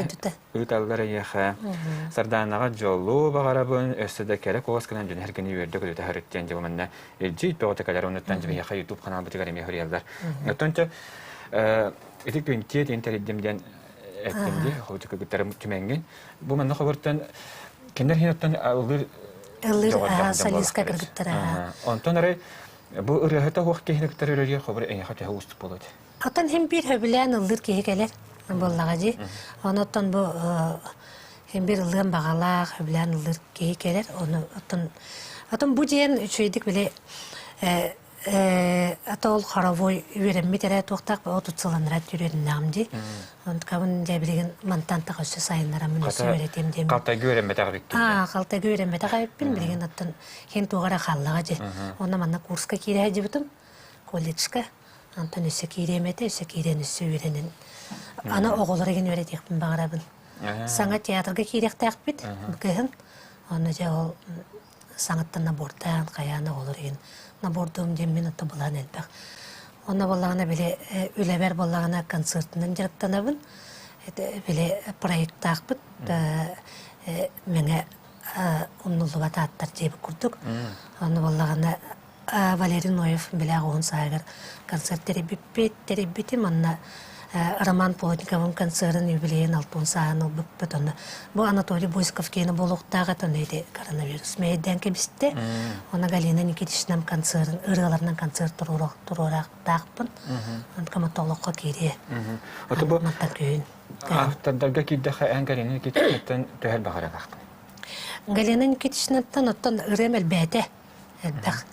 ыыталлар эйиэхэ. Сардаанаҕа дьолу баҕарабын, өссө да кэрэ куолас гынан дьон эргини үөрдэ көтүтэ сырыт диэн дьэ манна илдьи бөҕөтө кэлэр оннуттан дьэ YouTube ханаалбытыгар эмиэ суруйаллар. Оттон ити күнтиэ диэн тэрийдим диэн эттим дии хотукугуттарым түмэҥҥин бу манна хобуртан кинилэр иһин оттон ыллыыр ыллыыр солистка кыргыттара онтон арай бу ырыаһыта суох киһини кытары үлэлиир хобур эйиэхэ төһө уустук буолуо этэ Оттон хим биир сөбүлээн ыллыыр киһи кэлэр буоллаҕа дии. Онуттан бу хим биир ыллыан баҕалаах, сөбүлээн ыллыыр киһи кэлэр. Ону оттон оттон бу диэн үчүгэйдик били ата ол хоровой үөрэммит эрэ туохтаах отут сыланара үөрэннэҕим дии. Онтукабын дьэ билигин мантан тах өссө сайыннараммын өссө үөрэтиэм диэммин. Халтайга үөрэммэтэх эбиккин. Аа, халтайга үөрэммэтэх эбиппин. Билигин оттон хин туох эрэ хааллаҕа дии. Онно манна курска киирэ сылдьыбытым, колледжка. Онтон өссө киириэм этэ, өссө киирэн өссө үөрэнэн. Аны оҕолор игин үөрэтиэхпин баҕарабын. Саҥа театрга киириэхтээхпит бу кыһын. Онно дьэ ол саҥаттан набордаан, хайаан оҕолор игин набордуом диэммин ото былаан элбэх. Онно буоллаҕына били үлэбэр буоллаҕына концертынан дьарыктанабын. Били проекттаахпыт мэҥэ умнуллубат ааттар диэбит курдук. Онно буоллаҕына Валерий Ноев билээх уһун сааһыгар концерт тэрийбиппит, тэрийбитим. Онно Роман Плотниковым концерын юбилейын алтын сааһын ылбыппыт. Онно бу Анатолий Бойсков киэнэ буолуохтаах этэ, онно ити коронавирус мэйдээн кэбистэ. Онно Галина Никитичнам концерын, ырыаларынан концерт туруораахтаахпын. Онтукам олоххо киириэ. Ото бу Мантан күһүн. автордарга киирдэххэ эн Галина Никитичнаттан төһө баҕаралаахтын? Галина Никитичнаттан оттон ырыам элбээтэ. Элбэх.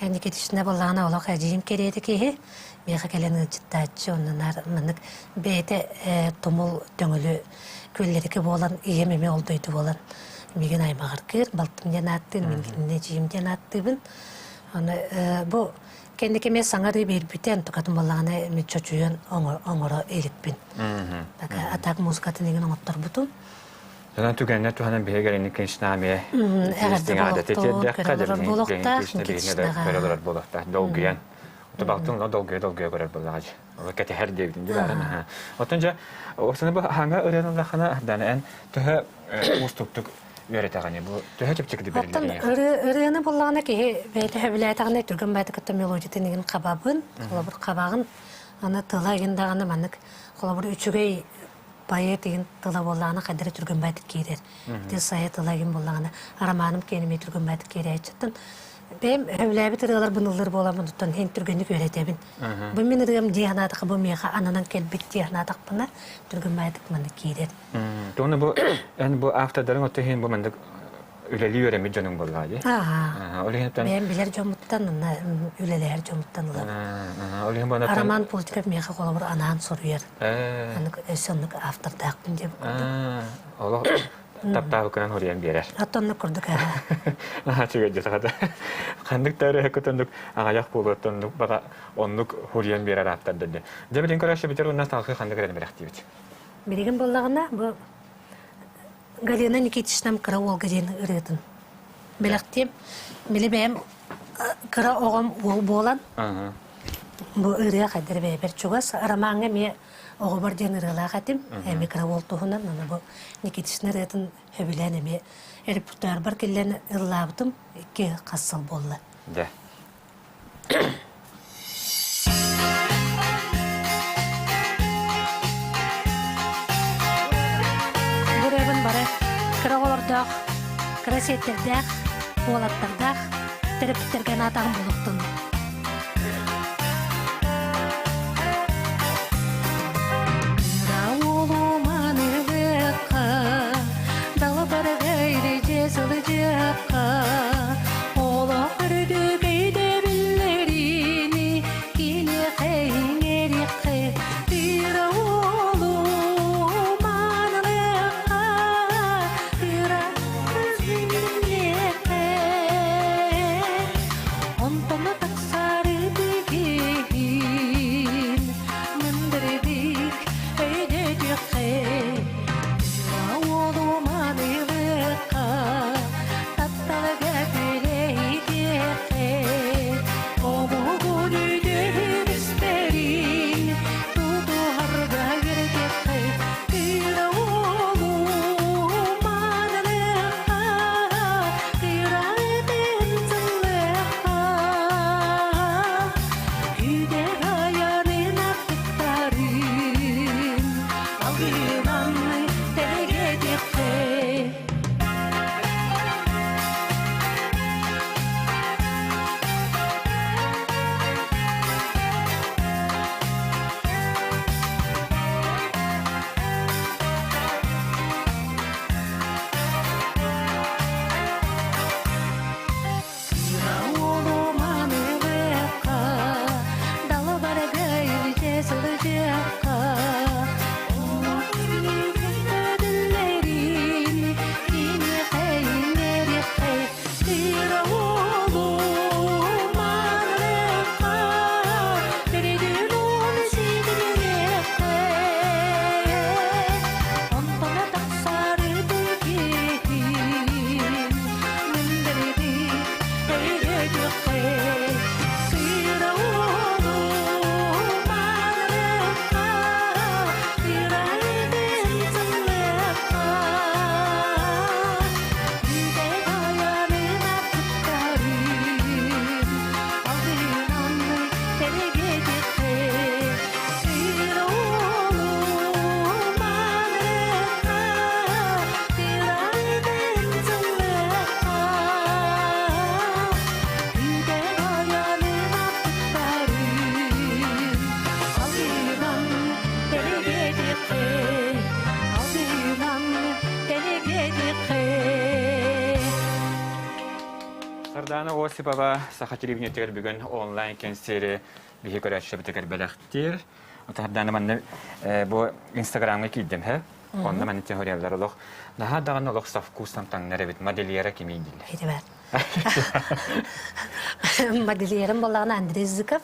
Никитична буоллаҕына олох эдьиийим кэриэтэ киһи. Миэхэ кэлэн ыалдьыттааччы, онно наар маннык бэйэтэ тумул төҥүлү күөллэрики буолан, ийэм эмиэ ол дойду буолан миигин аймаҕыргыыр, балтым диэн ааттыыр, мин кинини эдьиийим диэн ааттыыбын. Аны бу кэнники эмиэ саҥа арыы биэрбитэ, онтукатын буоллаҕына эмиэ чочуйан оҥоро иликпин. А так музыкатын игин оҥотторбутум. Онон түгэннэр туһанан биһиги Галина Никитична эмиэ Эҕэрдэ буолуохтун, буолуохтаах, көрө олорор буолуохтаах, долгуйан. Балтын долгуйа долгуйа көрөр буоллаҕа дьэ. Ол кэтэһэр диэбитин дьэ баарын. Оттон дьэ, осыны бу хаҥа ырыан ыллаххына, дан эн төһө уустуктук үөрэтэҕини бу төһө чэпчэкитик Оттон бэриллэрий? ырыаны буллаҕына киһи бэйэтэ сөбүлээтэҕинэ түргэн баайдык кытта мелодиятын игин хабабын, холобур хабаҕын, аны тыла игин даҕаны маннык холобур үчүгэй поэт игин тыла буоллаҕына хайдара түргэн баайдык киирэр. Ити сайа тыла игин буоллаҕына романым киэнэ эмиэ түргэн баайдык киирээччиттэн бэйэм сөбүлээбит ырыаларбын ыллыр буоламмын оттон иһин түргэнник үөрэтэбин. Бу мин ырыам дии санаатахха бу миэхэ ананан кэлбит дии санаатахпына түргэн баайдык манна киирэр. Тугуна бу эн бу автордарыҥ отто иһин бу маннык үлэлии үөрэммит дьонуҥ буоллаҕа дии. Ол иһин Бэйэм билэр дьоммуттан уонна үлэлэһэр дьоммуттан ылабын. Ол иһин бу Роман Плотников миэхэ холобур анаан суруйар. Аннык өссө оннук автордаахпын диэбит курдук. Олох таптаабыккынан хоруйан биэрэр. Оттоннук курдук Наһаа үчүгэй дьэ сахата. Ханнык да ырыаһыккыт оннук аҕыйах буолуо оннук баҕа оннук хуруйан биэрэр ааптардар диэн. Дьэ билин көрөөччү бүтэр уонна салгыы ханнык эрэн бэлэхтиибит. Билигин буоллаҕына бу Галина Никитичнам кыра уолга диэн ырыатын бэлэхтиэм. Били бэйэм кыра оҕом уол буолан бу ырыа хайдар бэйэбэр чугас. Ромаҥҥа эмиэ оҕобор диэн ырыалаах этим. Эмиэ кыра уол туһунан. Аны бу Никитична ырыатын сөбүлээн эмиэ репертуарбар киллэн ыллаабытым икки хас сыл буолла. Дьэ. Буребын бары кыра оҕолордоох, кыра сиэттэрдээх, уолаттардаах төрөппүттэргэ анаатаҕым булуктун. Кыра уолу маныгыахха, далбаргайры дьэ сылдьыахха, Олох үрдүк өйдөбүллэрини киниэхэ иҥэриэххэ, Тыыра уолу маанылыахха, тыыра күннүөххэ. Онтон тахсан Сардаана Осипова Саха телевидениетигэр бүгүн онлайн кэнсиэри биһи көрөөччүбүтүгэр бэлэхтиир. Сардаана манна бу Инстаграмҥа киирдим һэ. Онно манна теориялар олох наһаа даҕаны олох со вкусом таҥнар эбит. Модельера кимий дииллэр. Ити баар. Модельерым буоллаҕына Андрей Зыков.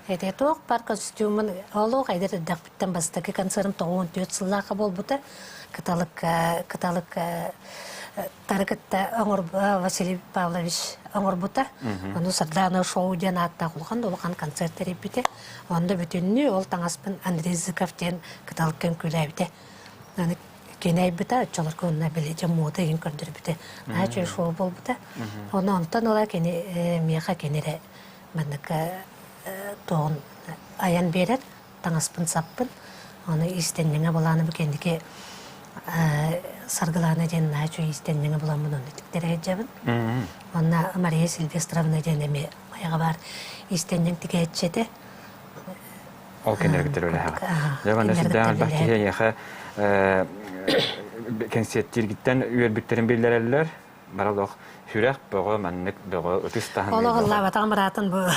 Ити туох бар костюмун олох эдэр эрдэхпиттэн бастакы концерым 94 сыллаахха буолбута. Кыталык кыталык тары кытта оҥор Василий Павлович оҥорбута. Ону Сардаана шоу диэн ааттаах улахан да улахан концерт тэрийбитэ. Онно бүтүннүү ол таҥаспын Андрей Зыков диэн кыталык үҥкүүлээбитэ. Аны кини айбыта, оччолорго онно били дьэ муода игин көрдөрбүтэ. Наһаа үчүгэй шоу буолбута. Ону онтон ыла кини миэхэ кини эрэ маннык туоҕун айан биэрэр, таҥаспын саппын. Ону иистэнньэҥэ былааны бу кэнники Саргылаана диэн наһаа үчүгэй иистэнньэҥэ буламмын онно тиктэрэ сылдьабын. Онно Мария Сильвестровна диэн эмиэ майаҕа баар иистэнньэҥ тигээччи этэ. Ол кэннигиттэр үлэһэҕит. Дьэ, манна сүрдээх элбэх киһи эйиэхэ кэнсиэртииргиттэн үөрбүттэрин биллэрэллэр. Бары олох сүрэх бөҕө, маннык бөҕө, ытыс таһыныы Олох ыллаабатаҕым ыраатан бу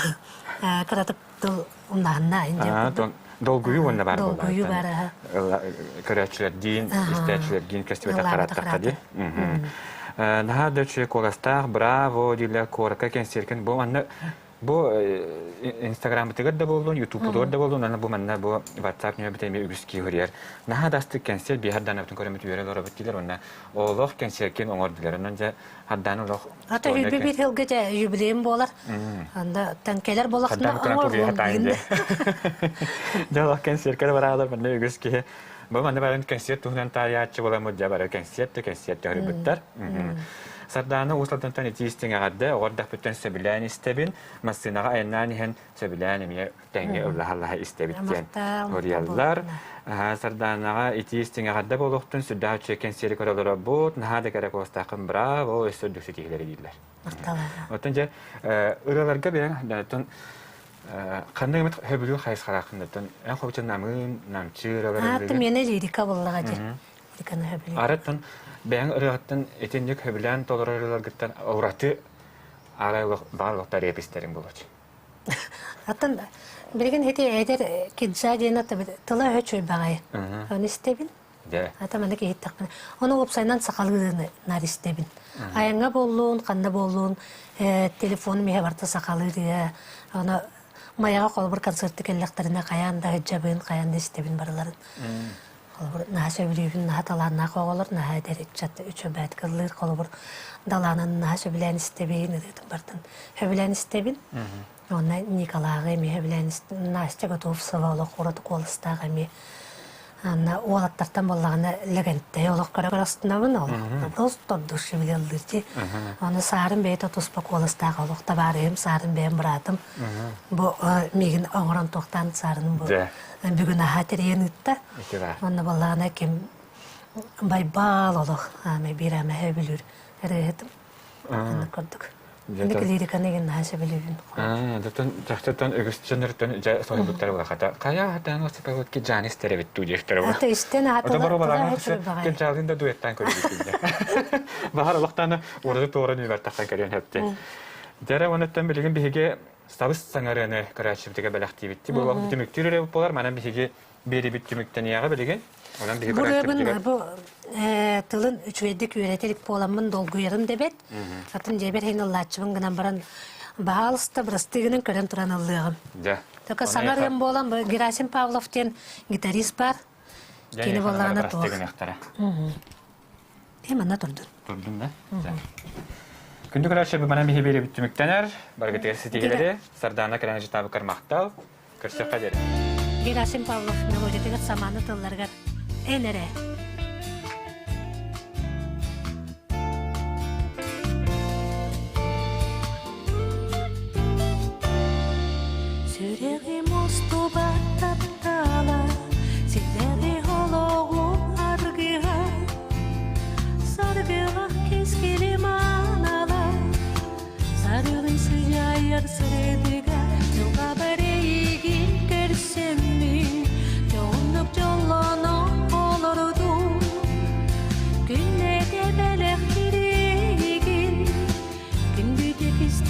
кыратык тыл умнаһынна инде курдук. Долгуйуу уонна баар буолла. Долгуйуу баар аха. Көрөөччүлэрдиин, истээччилэрдиин көстүбэтэх хараттахха дии. Наһаа да үчүгэй куоластаах, браво дииллэр куоракка кэнсиэркин бу манна Бу Инстаграммытыгар да буоллун, Ютубпутугар да буоллун, аны бу манна бу WhatsApp нөмербит эмиэ үгүс киһи хөрүйэр. Наһаа да астык кэнсиэр биэһэр даанабытын көрөммүт үөрэ олоробут диилэр уонна олох кэнсиэркин оҥор диилэр. Онон дьэ хардаан олох Ата үйбэ бир хылга дьэ юбилейым буолар. Анда тан кэлэр болохтуна оҥор Дьэ олох кэнсиэркэ бараалар манна үгүс киһи Бу манна баран кэнсиэр туһунан таайааччы буоламмыт дьэ бары кэнсиэр да кэнсиэр төһөрбүттэр. Сардаана Уус Алдантан итии истиҥ эҕэрдэ, оҕо эрдэхпиттэн сөбүлээн истэбин, массыынаҕа айаннаан иһэн сөбүлээн эмиэ тэҥҥэ ыллаһа-ыллаһа истэбит диэн суруйаллар. Сардаанаҕа итии истиҥ эҕэрдэ буолуохтун, сүрдээх үчүгэй кэнсиэри көрө олоробут, наһаа да кэрэ куоластааххын браво, өссө үрдүк ситиһиилэри дииллэр. Оттон дьэ ырыаларга бэйэҥ оттон ханнык эмит сөбүлүүр хайысхалааххын оттон эн хобуча намыын, намчы ырыалар Ааттым миэнэ лирика буоллаҕа дии. Лириканы сөбүлүүр. Арыттан бэйэҥ ырыаҕыттан итинник сөбүлээн толорор ырыаларгыттан ураты арай баар олохтор репистериҥ буолуочу. Аттан билигин ити эдэр киджа диэн тыла өһө чуйбаҕай. Оны истэбин. Ата маннык иһиттэхпинэ. Ону уопсайынан сахалыыны наар истэбин. Айаҥҥа буоллун, ханна буоллун, телефонум иһэ барыта сахалыы Ону Майаҕа холобур концерты кэллэхтэринэ хайаан да сылдьабын, хайаан да истэбин барыларын. Холобур, наһаа сөбүлүүбүн, наһаа талааннаах оҕолор, наһаа эдэр ыччат үчүгэйдик ыллыыр. Холобур, Далаананы наһаа сөбүлээн истэбин, ырыатын бартын сөбүлээн истэбин. Уонна Николааҕы эмиэ сөбүлээн Настя Готовцева олох ураты куоластаах эмиэ. Анна уолаттартан буоллаҕына Лэгэнтэй олох көрө астынабын олох просто от души били ыллыыр дии. Аны Саарын бэйэтэ туспа куоластаах олох табаарыһым Саарын бэйэм быраатым. Бу миигин оҥорон туохтаан Саарыным бу бүгүн аһаа тэрийэн ыытта. Онно буоллаҕына ким Байбал олох аамай биир аамай сөбүлүүр ырыаһытым. Оннук курдук. Инник лириканы игин наһаа сөбүлүүбүн. Дьоттон чахчыттан үгүс дьоннортон дьэ соһуйбуттар улахата. Хайа хатаан осипавыт ки жаан истэр эбит дуу диэхтэр Ата истэн Ото бару балаҕан кэнчаалын да дуэттаан көрүбүт. Баһар олохтааны ураты туора нүбэр тахсан кэлиэн хөптен. Дьэрэ онуттан билигин биһиги сабыс саҥарыаны көрөөччүбүтүгэр бэлэхтиибит. Бу түмүктүүр эрэ буолар, манан биһиги биэрибит түмүктэниэҕэ билигин. Онон биһиги Бу бу тылын үчүгэйдик үөрэтэ илик буоламмын долгуйарым да эбит. Атын дьиэбэр иһин ыллааччыбын гынан баран баһаалыста бырастыыгынан көрөн туран ыллыаҕым. Дьэ. Только саҥа ырыам буолан Герасим Павлов диэн гитарист бар. Кини буоллаҕына туох. Э манна турдун. Турдун да? Күндү көрөөччү манан биһи биэрибит түмүктэнэр. Баргытыгар ситиһилэри Сардаана кэлэн жытаабыккар махтал. Көрсөххө диэри. Герасим Павлов мелодиятыгар самааны тылларыгар эн эрэ. Сүрэҕим устубат таптала, ситэри олоҕум аргыһа, саргылах кэскилим анала, сарыгын сыдьаайар сырдыга, дьылҕабар эйигин көрсөммүн, дьоһуннук дьоллоно олордум. Күннэтэ бэлэхтиир эйигин, күндүтүк истэ.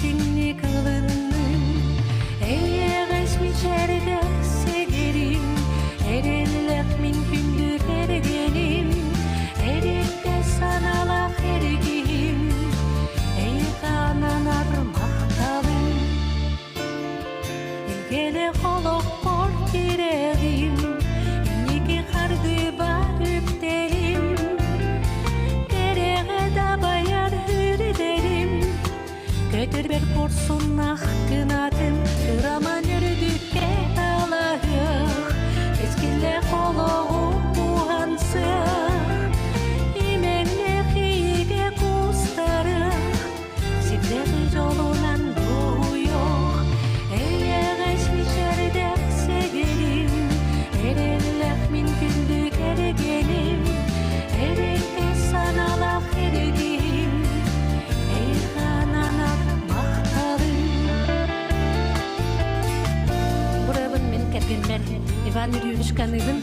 Матушканыгын.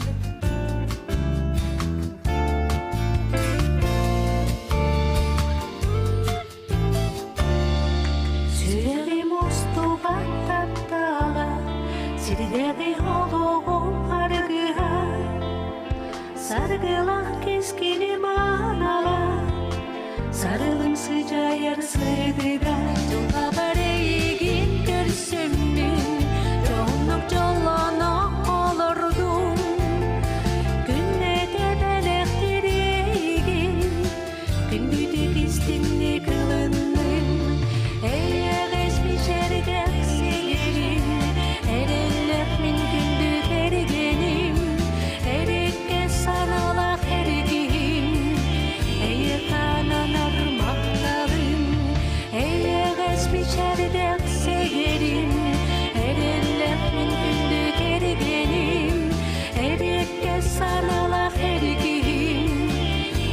Сүрэҕим устубат таптала, сирдээҕи олоҕум аргыһа, Саргылах кэскилим анала, сарылым сыдьаайар сырдыга, Дьылҕабар эйигин көрсөммүн, дьоһуннук дьоллоно олордум. Күннэтэ бэлэхтир эйигин, Күндүтүк истиҥник ылынным, эйэҕэс мичээрдээх сигирим, эрэллээх мин күндү кэргэним, эрэккэ санаалаах эр киһим, эйиэхэ ананар махталым, эйэҕэс мичээрдээх сигирим, эрэллээх мин күндү кэргэним, эрэккэ санаалаах эр киһим,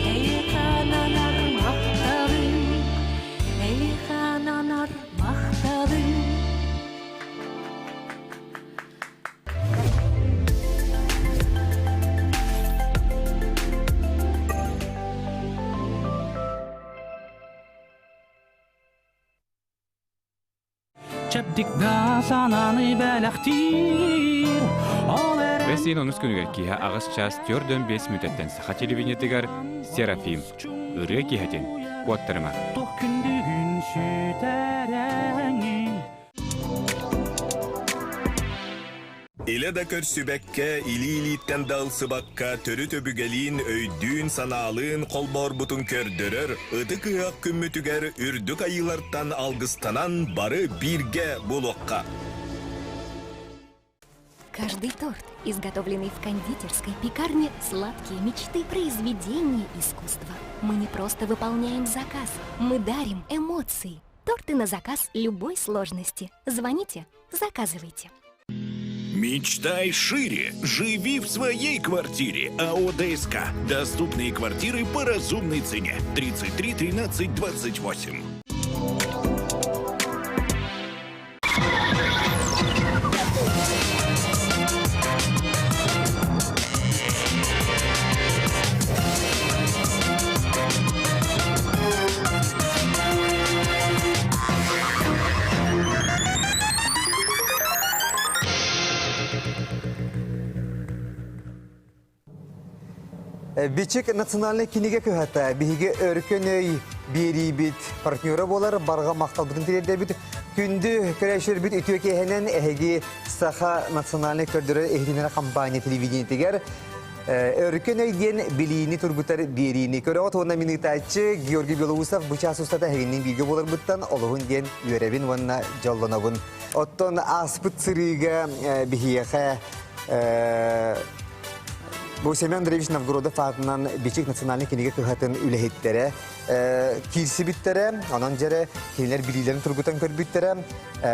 Эйиэхэ ананар махталым, эйиэхэ ананар махталым. Чэбдик да санааны бэлэхтиир Ол эрэн Бэс онус күнүгэр киэһэ аҕыс чаас 45 мүнүүтэттэн саха телевидениетыгар Серафим ырыа киэһэтин куоттарыма. Туох күндүгүн сүтэрэҥин Илэ да көрсүбэккэ, илии-илииттэн да ылсыбакка, төрүт өбүгэлиин, өйдүүн-санаалыын холбоорбутун көрдөрөр ытык ыһыах күммүтүгэр үрдүк айыылартан алгыстанан бары бииргэ буолуохха. Каждый торт, изготовленный в кондитерской пекарне «Сладкие мечты» произведение искусства. Мы не просто выполняем заказ, мы дарим эмоции. Торты на заказ любой сложности. Звоните, заказывайте. Мечтай шире. Живи в своей квартире. АО ДСК. Доступные квартиры по разумной цене. 33 13 28. Бичик национальнай кинигэ кыһата биһиги өркөн өй биэриибит партнера буолар барҕа махталбытын тириэрдэбит. Күндү көрөөччүлэрбит үтүө киэһэнэн эһиги Саха национальнай көрдөрөр иһитиннэрэр компания телевидениетигэр Өркөн өй диэн билиини тургутар биэриини көрөҕүт уонна мин ыытааччы Георгий Белоусов бу чаас устата эһигинниин бииргэ буоларбыттан олуһун диэн үөрэбин уонна дьоллонобун. Оттон ааспыт сырыыга биһиэхэ бу Семен Андреевич Новгородов аатынан Бичик национальнай кинигэ кыһатын үлэһиттэрэ киирсибиттэрэ, онон дьэрэ кинилэр билиилэрин тургутан көрбүттэрэ.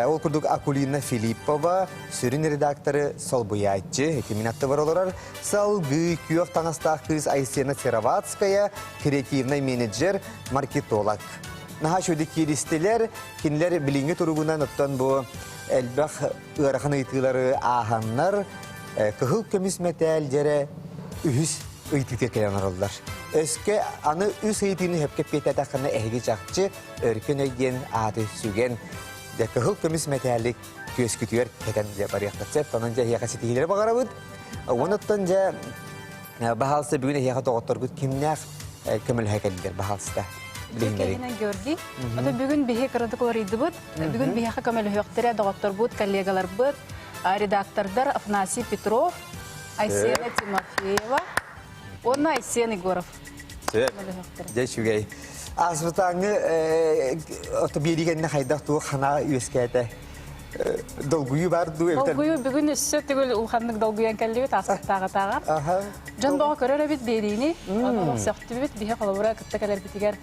Ол курдук Акулина Филиппова сүрүн редакторы солбуйааччы, итимин аттыбар олорор, салгыы күөх таҥастаах кыыс Айсена Сыроватская, креативный менеджер, маркетолог. Наһаа үчүгэй кииристилэр, кинилэр билиҥҥи туругунан оттон бу элбэх ыарахан ыйытыылары ааһаннар, кыһыл көмүс мэтээл дьэрэ үһүс ыйытыыга кэлэн олороллор. Өскө аны үс ыйытыыны сөпкө эппиэтээтэххинэ эһиги чахчы өркөн өй диэн ааты сүгэн дьэ кыһыл көмүс мэтээлик күөскүтүгэр кэтэн дьэ барыаххыт сөп. Онон дьэ эһиэхэ ситиһиилэри баҕарабыт. Онуттан дьэ баһаалыста бүгүн эһиэхэ доҕотторгут кимнээх көмөлөһө кэллилэр баһаалыста билиһиннэриҥ. Георгий. Ото бүгүн биһи кыратык уларыйдыбыт. Бүгүн биһиэхэ көмөлөһүөхтэрэ доҕотторбут, коллегаларбыт, редактордар Афанасий Петров, Айсена Тимофеева уонна Айсен Егоров. Сөп. Дьэ үчүгэй. Ааспытааҥҥы ото биэрии кэннэ хайдах туох санаа үөскээтэ? Долгуйуу бар дуу эбэтэр? Долгуйуу бүгүн өссө төгүл улаханнык долгуйан кэллибит ааспыттааҕытааҕар. Дьон боҕо көрөр эбит биэриини. Ону сөхтүбүт. Биһи холобура кытта кэлэрбитигэр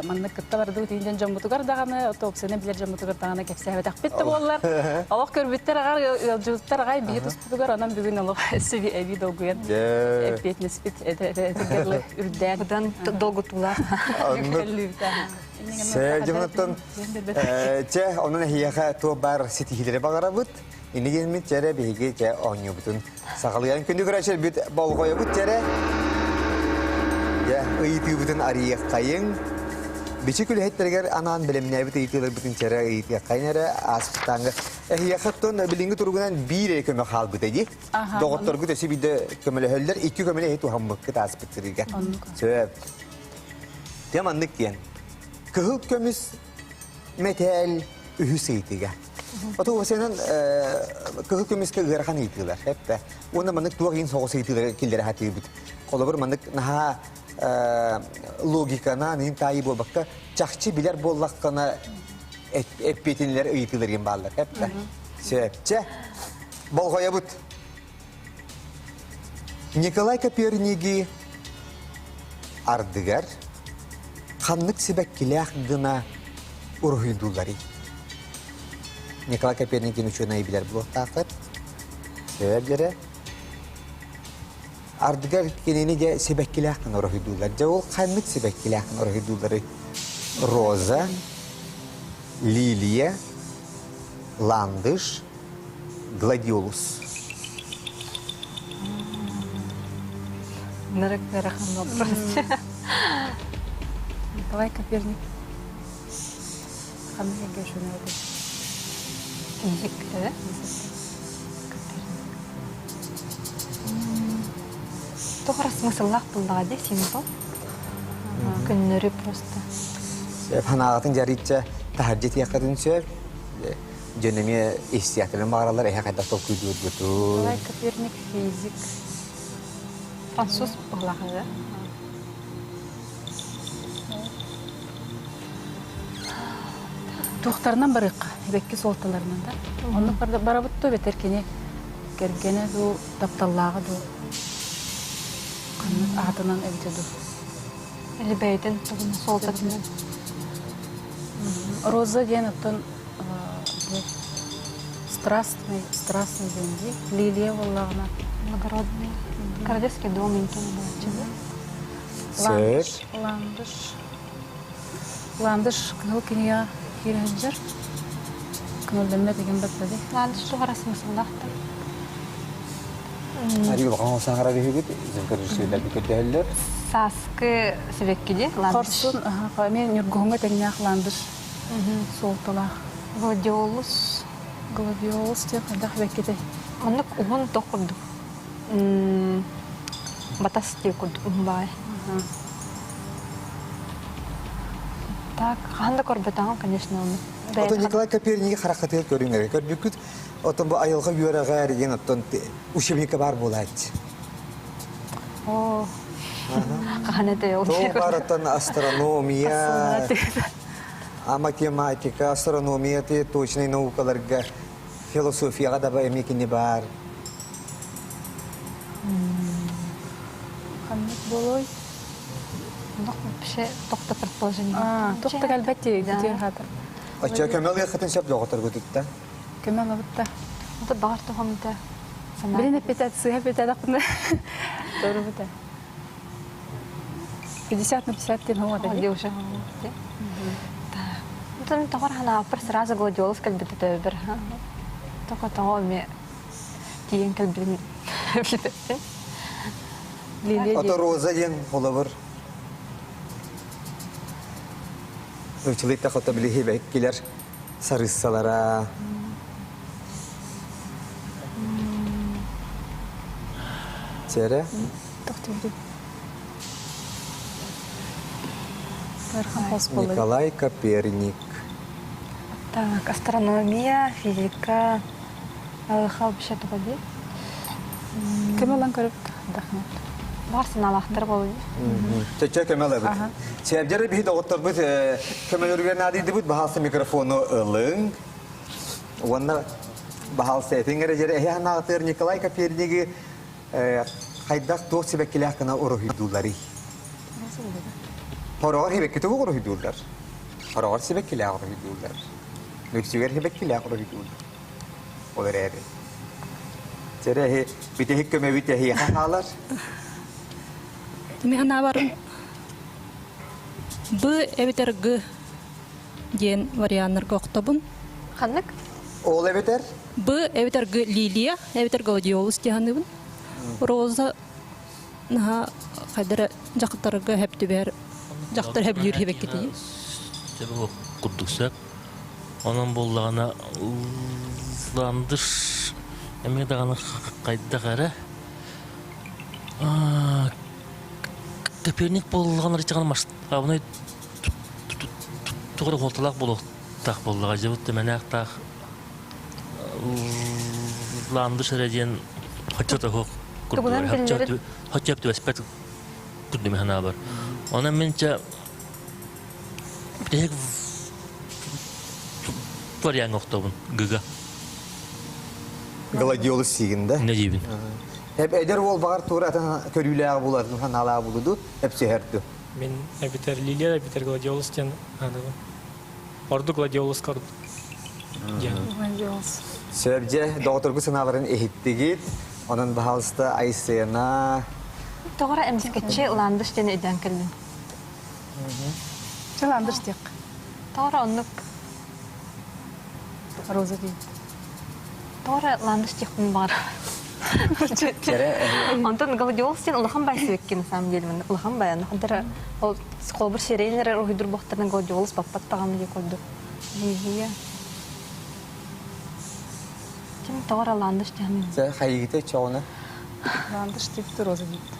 маннык кытта бардыбыт иһин дьоммутугар даҕаны, топсаны билэр дьоммутугар даҕаны кэпсээбэтэхпит да буоллар. Олох көрбүттэр аҕар, ыалдьыбыттар аҕай биһи туспутугар, онон бүгүн олох өссө эбии долгуйан эппиэтинэспит үрдээн. Быдан долгутуулаах. Дьонуттан чэ, онон эһиэхэ туох баар ситиһиилэри баҕарабыт. Инигин чэрэ биһиги чэ оонньуубутун саҕалыйан күндү көрөөччүлэрбит болҕойобут чэрэ. Дьэ, ыйытыыбытын арыйыаххайыҥ. Бичик үлэһиттэригэр анаан бэлэмнээбит ыйытыыларбытын чэрэ ыйытыаххайын эрэ ааспыттааҥҥа. Эһиэхэ оттон билиҥҥи туругунан биир эрэ көмө хаалбыта дии. Доҕотторгут өссө биирдэ көмөлөһөллөр, икки көмөнү эһи туһаммыккыт ааспыт сырыыга. Сөп. Дьэ маннык диэн. Кыһыл көмүс мэтээл үһүс ыйытыга. Оту сенен кыһыл көмүскэ ыарахан ыйытыылар эппэ. Уонна маннык туох иин соҕус ыйытыылары киллэрэ сатыыбыт. Холобур маннык наһаа логиканан иин таайыы буолбакка чахчы билэр буоллаххына эппиэтинилэр ыйытыылар иин бааллар эппэ. Сөпчэ. Болҕойобут. Николай Коперниги ардыгар ханнык сибэккилээх гына уруһуйдуулларый? Николай Коперник диэн учуонайы билэр буолуохтааххыт. Сөбүлэрэ. Ардыгар кинини дьэ сибэккилээх гына уруһуйдууллар. Дьэ ол ханнык сибэккилээх гына уруһуйдуулларый? Роза, лилия, ландыш, гладиолус. Нарык ыарахан вопрос. Николай Коперник. Ханнык эгэ шунайды? Физик, да? Туох эрэ смысллаах буллаҕа дии символ. Көннөрү просто. Санааҕытын дьарыйча таһырдьа тиэххитин сөп. Дьон эмиэ истиэхтэрин баҕараллар эһэ хайдах толкуйдуургутун. Николай Коперник физик. Француз буоллаҕа да? Туохтарынан барыахха, эбэкки суолталарынан да. Оннук барабыт дуу, эбэтэр кини кэргэнэ дуу, тапталлааҕа дуу, ханнык аатынан эбитэ дуу. Или бэйэтин тугун суолтатынан. Роза диэн оттон страстный, страстный диэн дии. Лилия буоллаҕына. Благородный. Королевский дом инкин буолчу. Сэр. Ландыш. Ландыш кыһыл кинигэ киирэ сылдьар. Көҥүллэммэт деген баттады. Ландыш туһара смысллаахтар. Ари улахан саҥара биһигит, звукорежиссердар көрдөһөллөр. Сааскы сибэккиди ландыш. Хорсун, мен ньургуһуҥҥа тэҥнээх ландыш суолталаах. Гладиолус. Гладиолус диэн хайдах сибэккитэй? Оннук уһун тох курдук. Батас диye курдук уһун баҕайы. Так, хаһан да көрбөтөҕүм, конечно, оны. Отон Николай Коперниги хараххытыгар көрүҥ Көрбүккүт, оттон бу айылҕа үөрэҕэр диэн оттон учебникка баар буолааччы. О, хаһан этэй ол? Тоҕо баар оттон астрономия, а математика, астрономия точнай наукаларга, философияҕа да эмиэ кини баар. Ханнык буолуой? Вообще тохто предположение. Тохто кэлбэт дии хаатар. Оччо көмө ылыаххытын сөп доҕотторгутуттан. Көмө ылабытта. Это баҕар туһамта. Билин эппитет, сыһа эппитет Doğru 50 на 50 диэн хоҥо Ди уже. Тон тоҕор ханааппар сразу гладиолус кэлбит этэ Тоҕо тоҕо эми тиийэн кэлбитин билбэппин. Ото Роза диэн холобур. Нууччалыйта хото билиһи бэккилер сарыссалара. Сэрэ? Николай Коперник. Так, астрономия, физика, вообще туга дии. Көмө ылан көрүп Бар санаалаахтар буолуй. Чөчө көмө ылабыт. Сиэбдэр биһи доҕотторбут көмөлөрүгэр наадыйдыбыт баһаалса микрофону ылыҥ. Уонна баһаалса этиҥ эрэ дьэрэ эһи анаатыгар Николай Коперниги хайдах туох сибэккилээх гына уруһуйдуулларый? Хороҕор сибэкки тугу уруһуйдууллар? Хороҕор сибэккилээх уруһуйдууллар. Үксүгэр сибэккилээх уруһуйдууллар. Ол эрээри. Чэрэ эһи бүтэһик көмөбүт эһиэхэ хаалар. Мин санаабар Б эбэтэр Г диэн варианнарга охтобун. Ханнык? Ол эбэтэр? Б эбэтэр Г лилия, эбэтэр гладиолус диһаныбын. Роза наһаа хайдара дьахтарга хэптибэр дьахтар хэблүүр хибэккитии. Сөбө курдук сөп. Онон буоллаҕына ландыш эмиэ даҕаны хайдах эрэ Коперник буоллаҕына иччэҕин масштабнай тугу эрэ суолталаах буолуохтаах буоллаҕа дьыбыт тэмэнээх-таах ландыш эрэ диэн хоччото суох Тугунан биллэрин хоччо түбэспэт курдук санаабар. Онон мин чэ бүтэһик вариаҥҥа охтобун гыга. Гладиолус сиигин да? Не диибин. Эп эдэр уол баҕар туора атын көрүүлээҕи булатын санаалаах булуду эпсиһэрду. Мин эбитэр Лилия эбитэр гладиолус диэн аанабын. Ордук гладиолус кордук. Гладиолус. Сөбдьэ доҕоторгу санааларын иһиттигит. Онон баһаалыста Айсена. Тоҕора эмискэччи ландыш диэн өйдөөн кэллим. Чэ ландыш диэх. Тоҕора оннук Роза дии. Тоҕо ландыш диэхпин баҕар. Онтон гладиолус диэн улахан бай сибэкки на самом деле улахан бай аны хантара ол холбур сиренерер уһуйдур буохтарынан гладиолус баппат даҕаны дии курдук. Иһия. Ким тоҕо ландыш диэн. Сэ хайыгыта чоҕуна? Ландыш диэбит роза диэбит.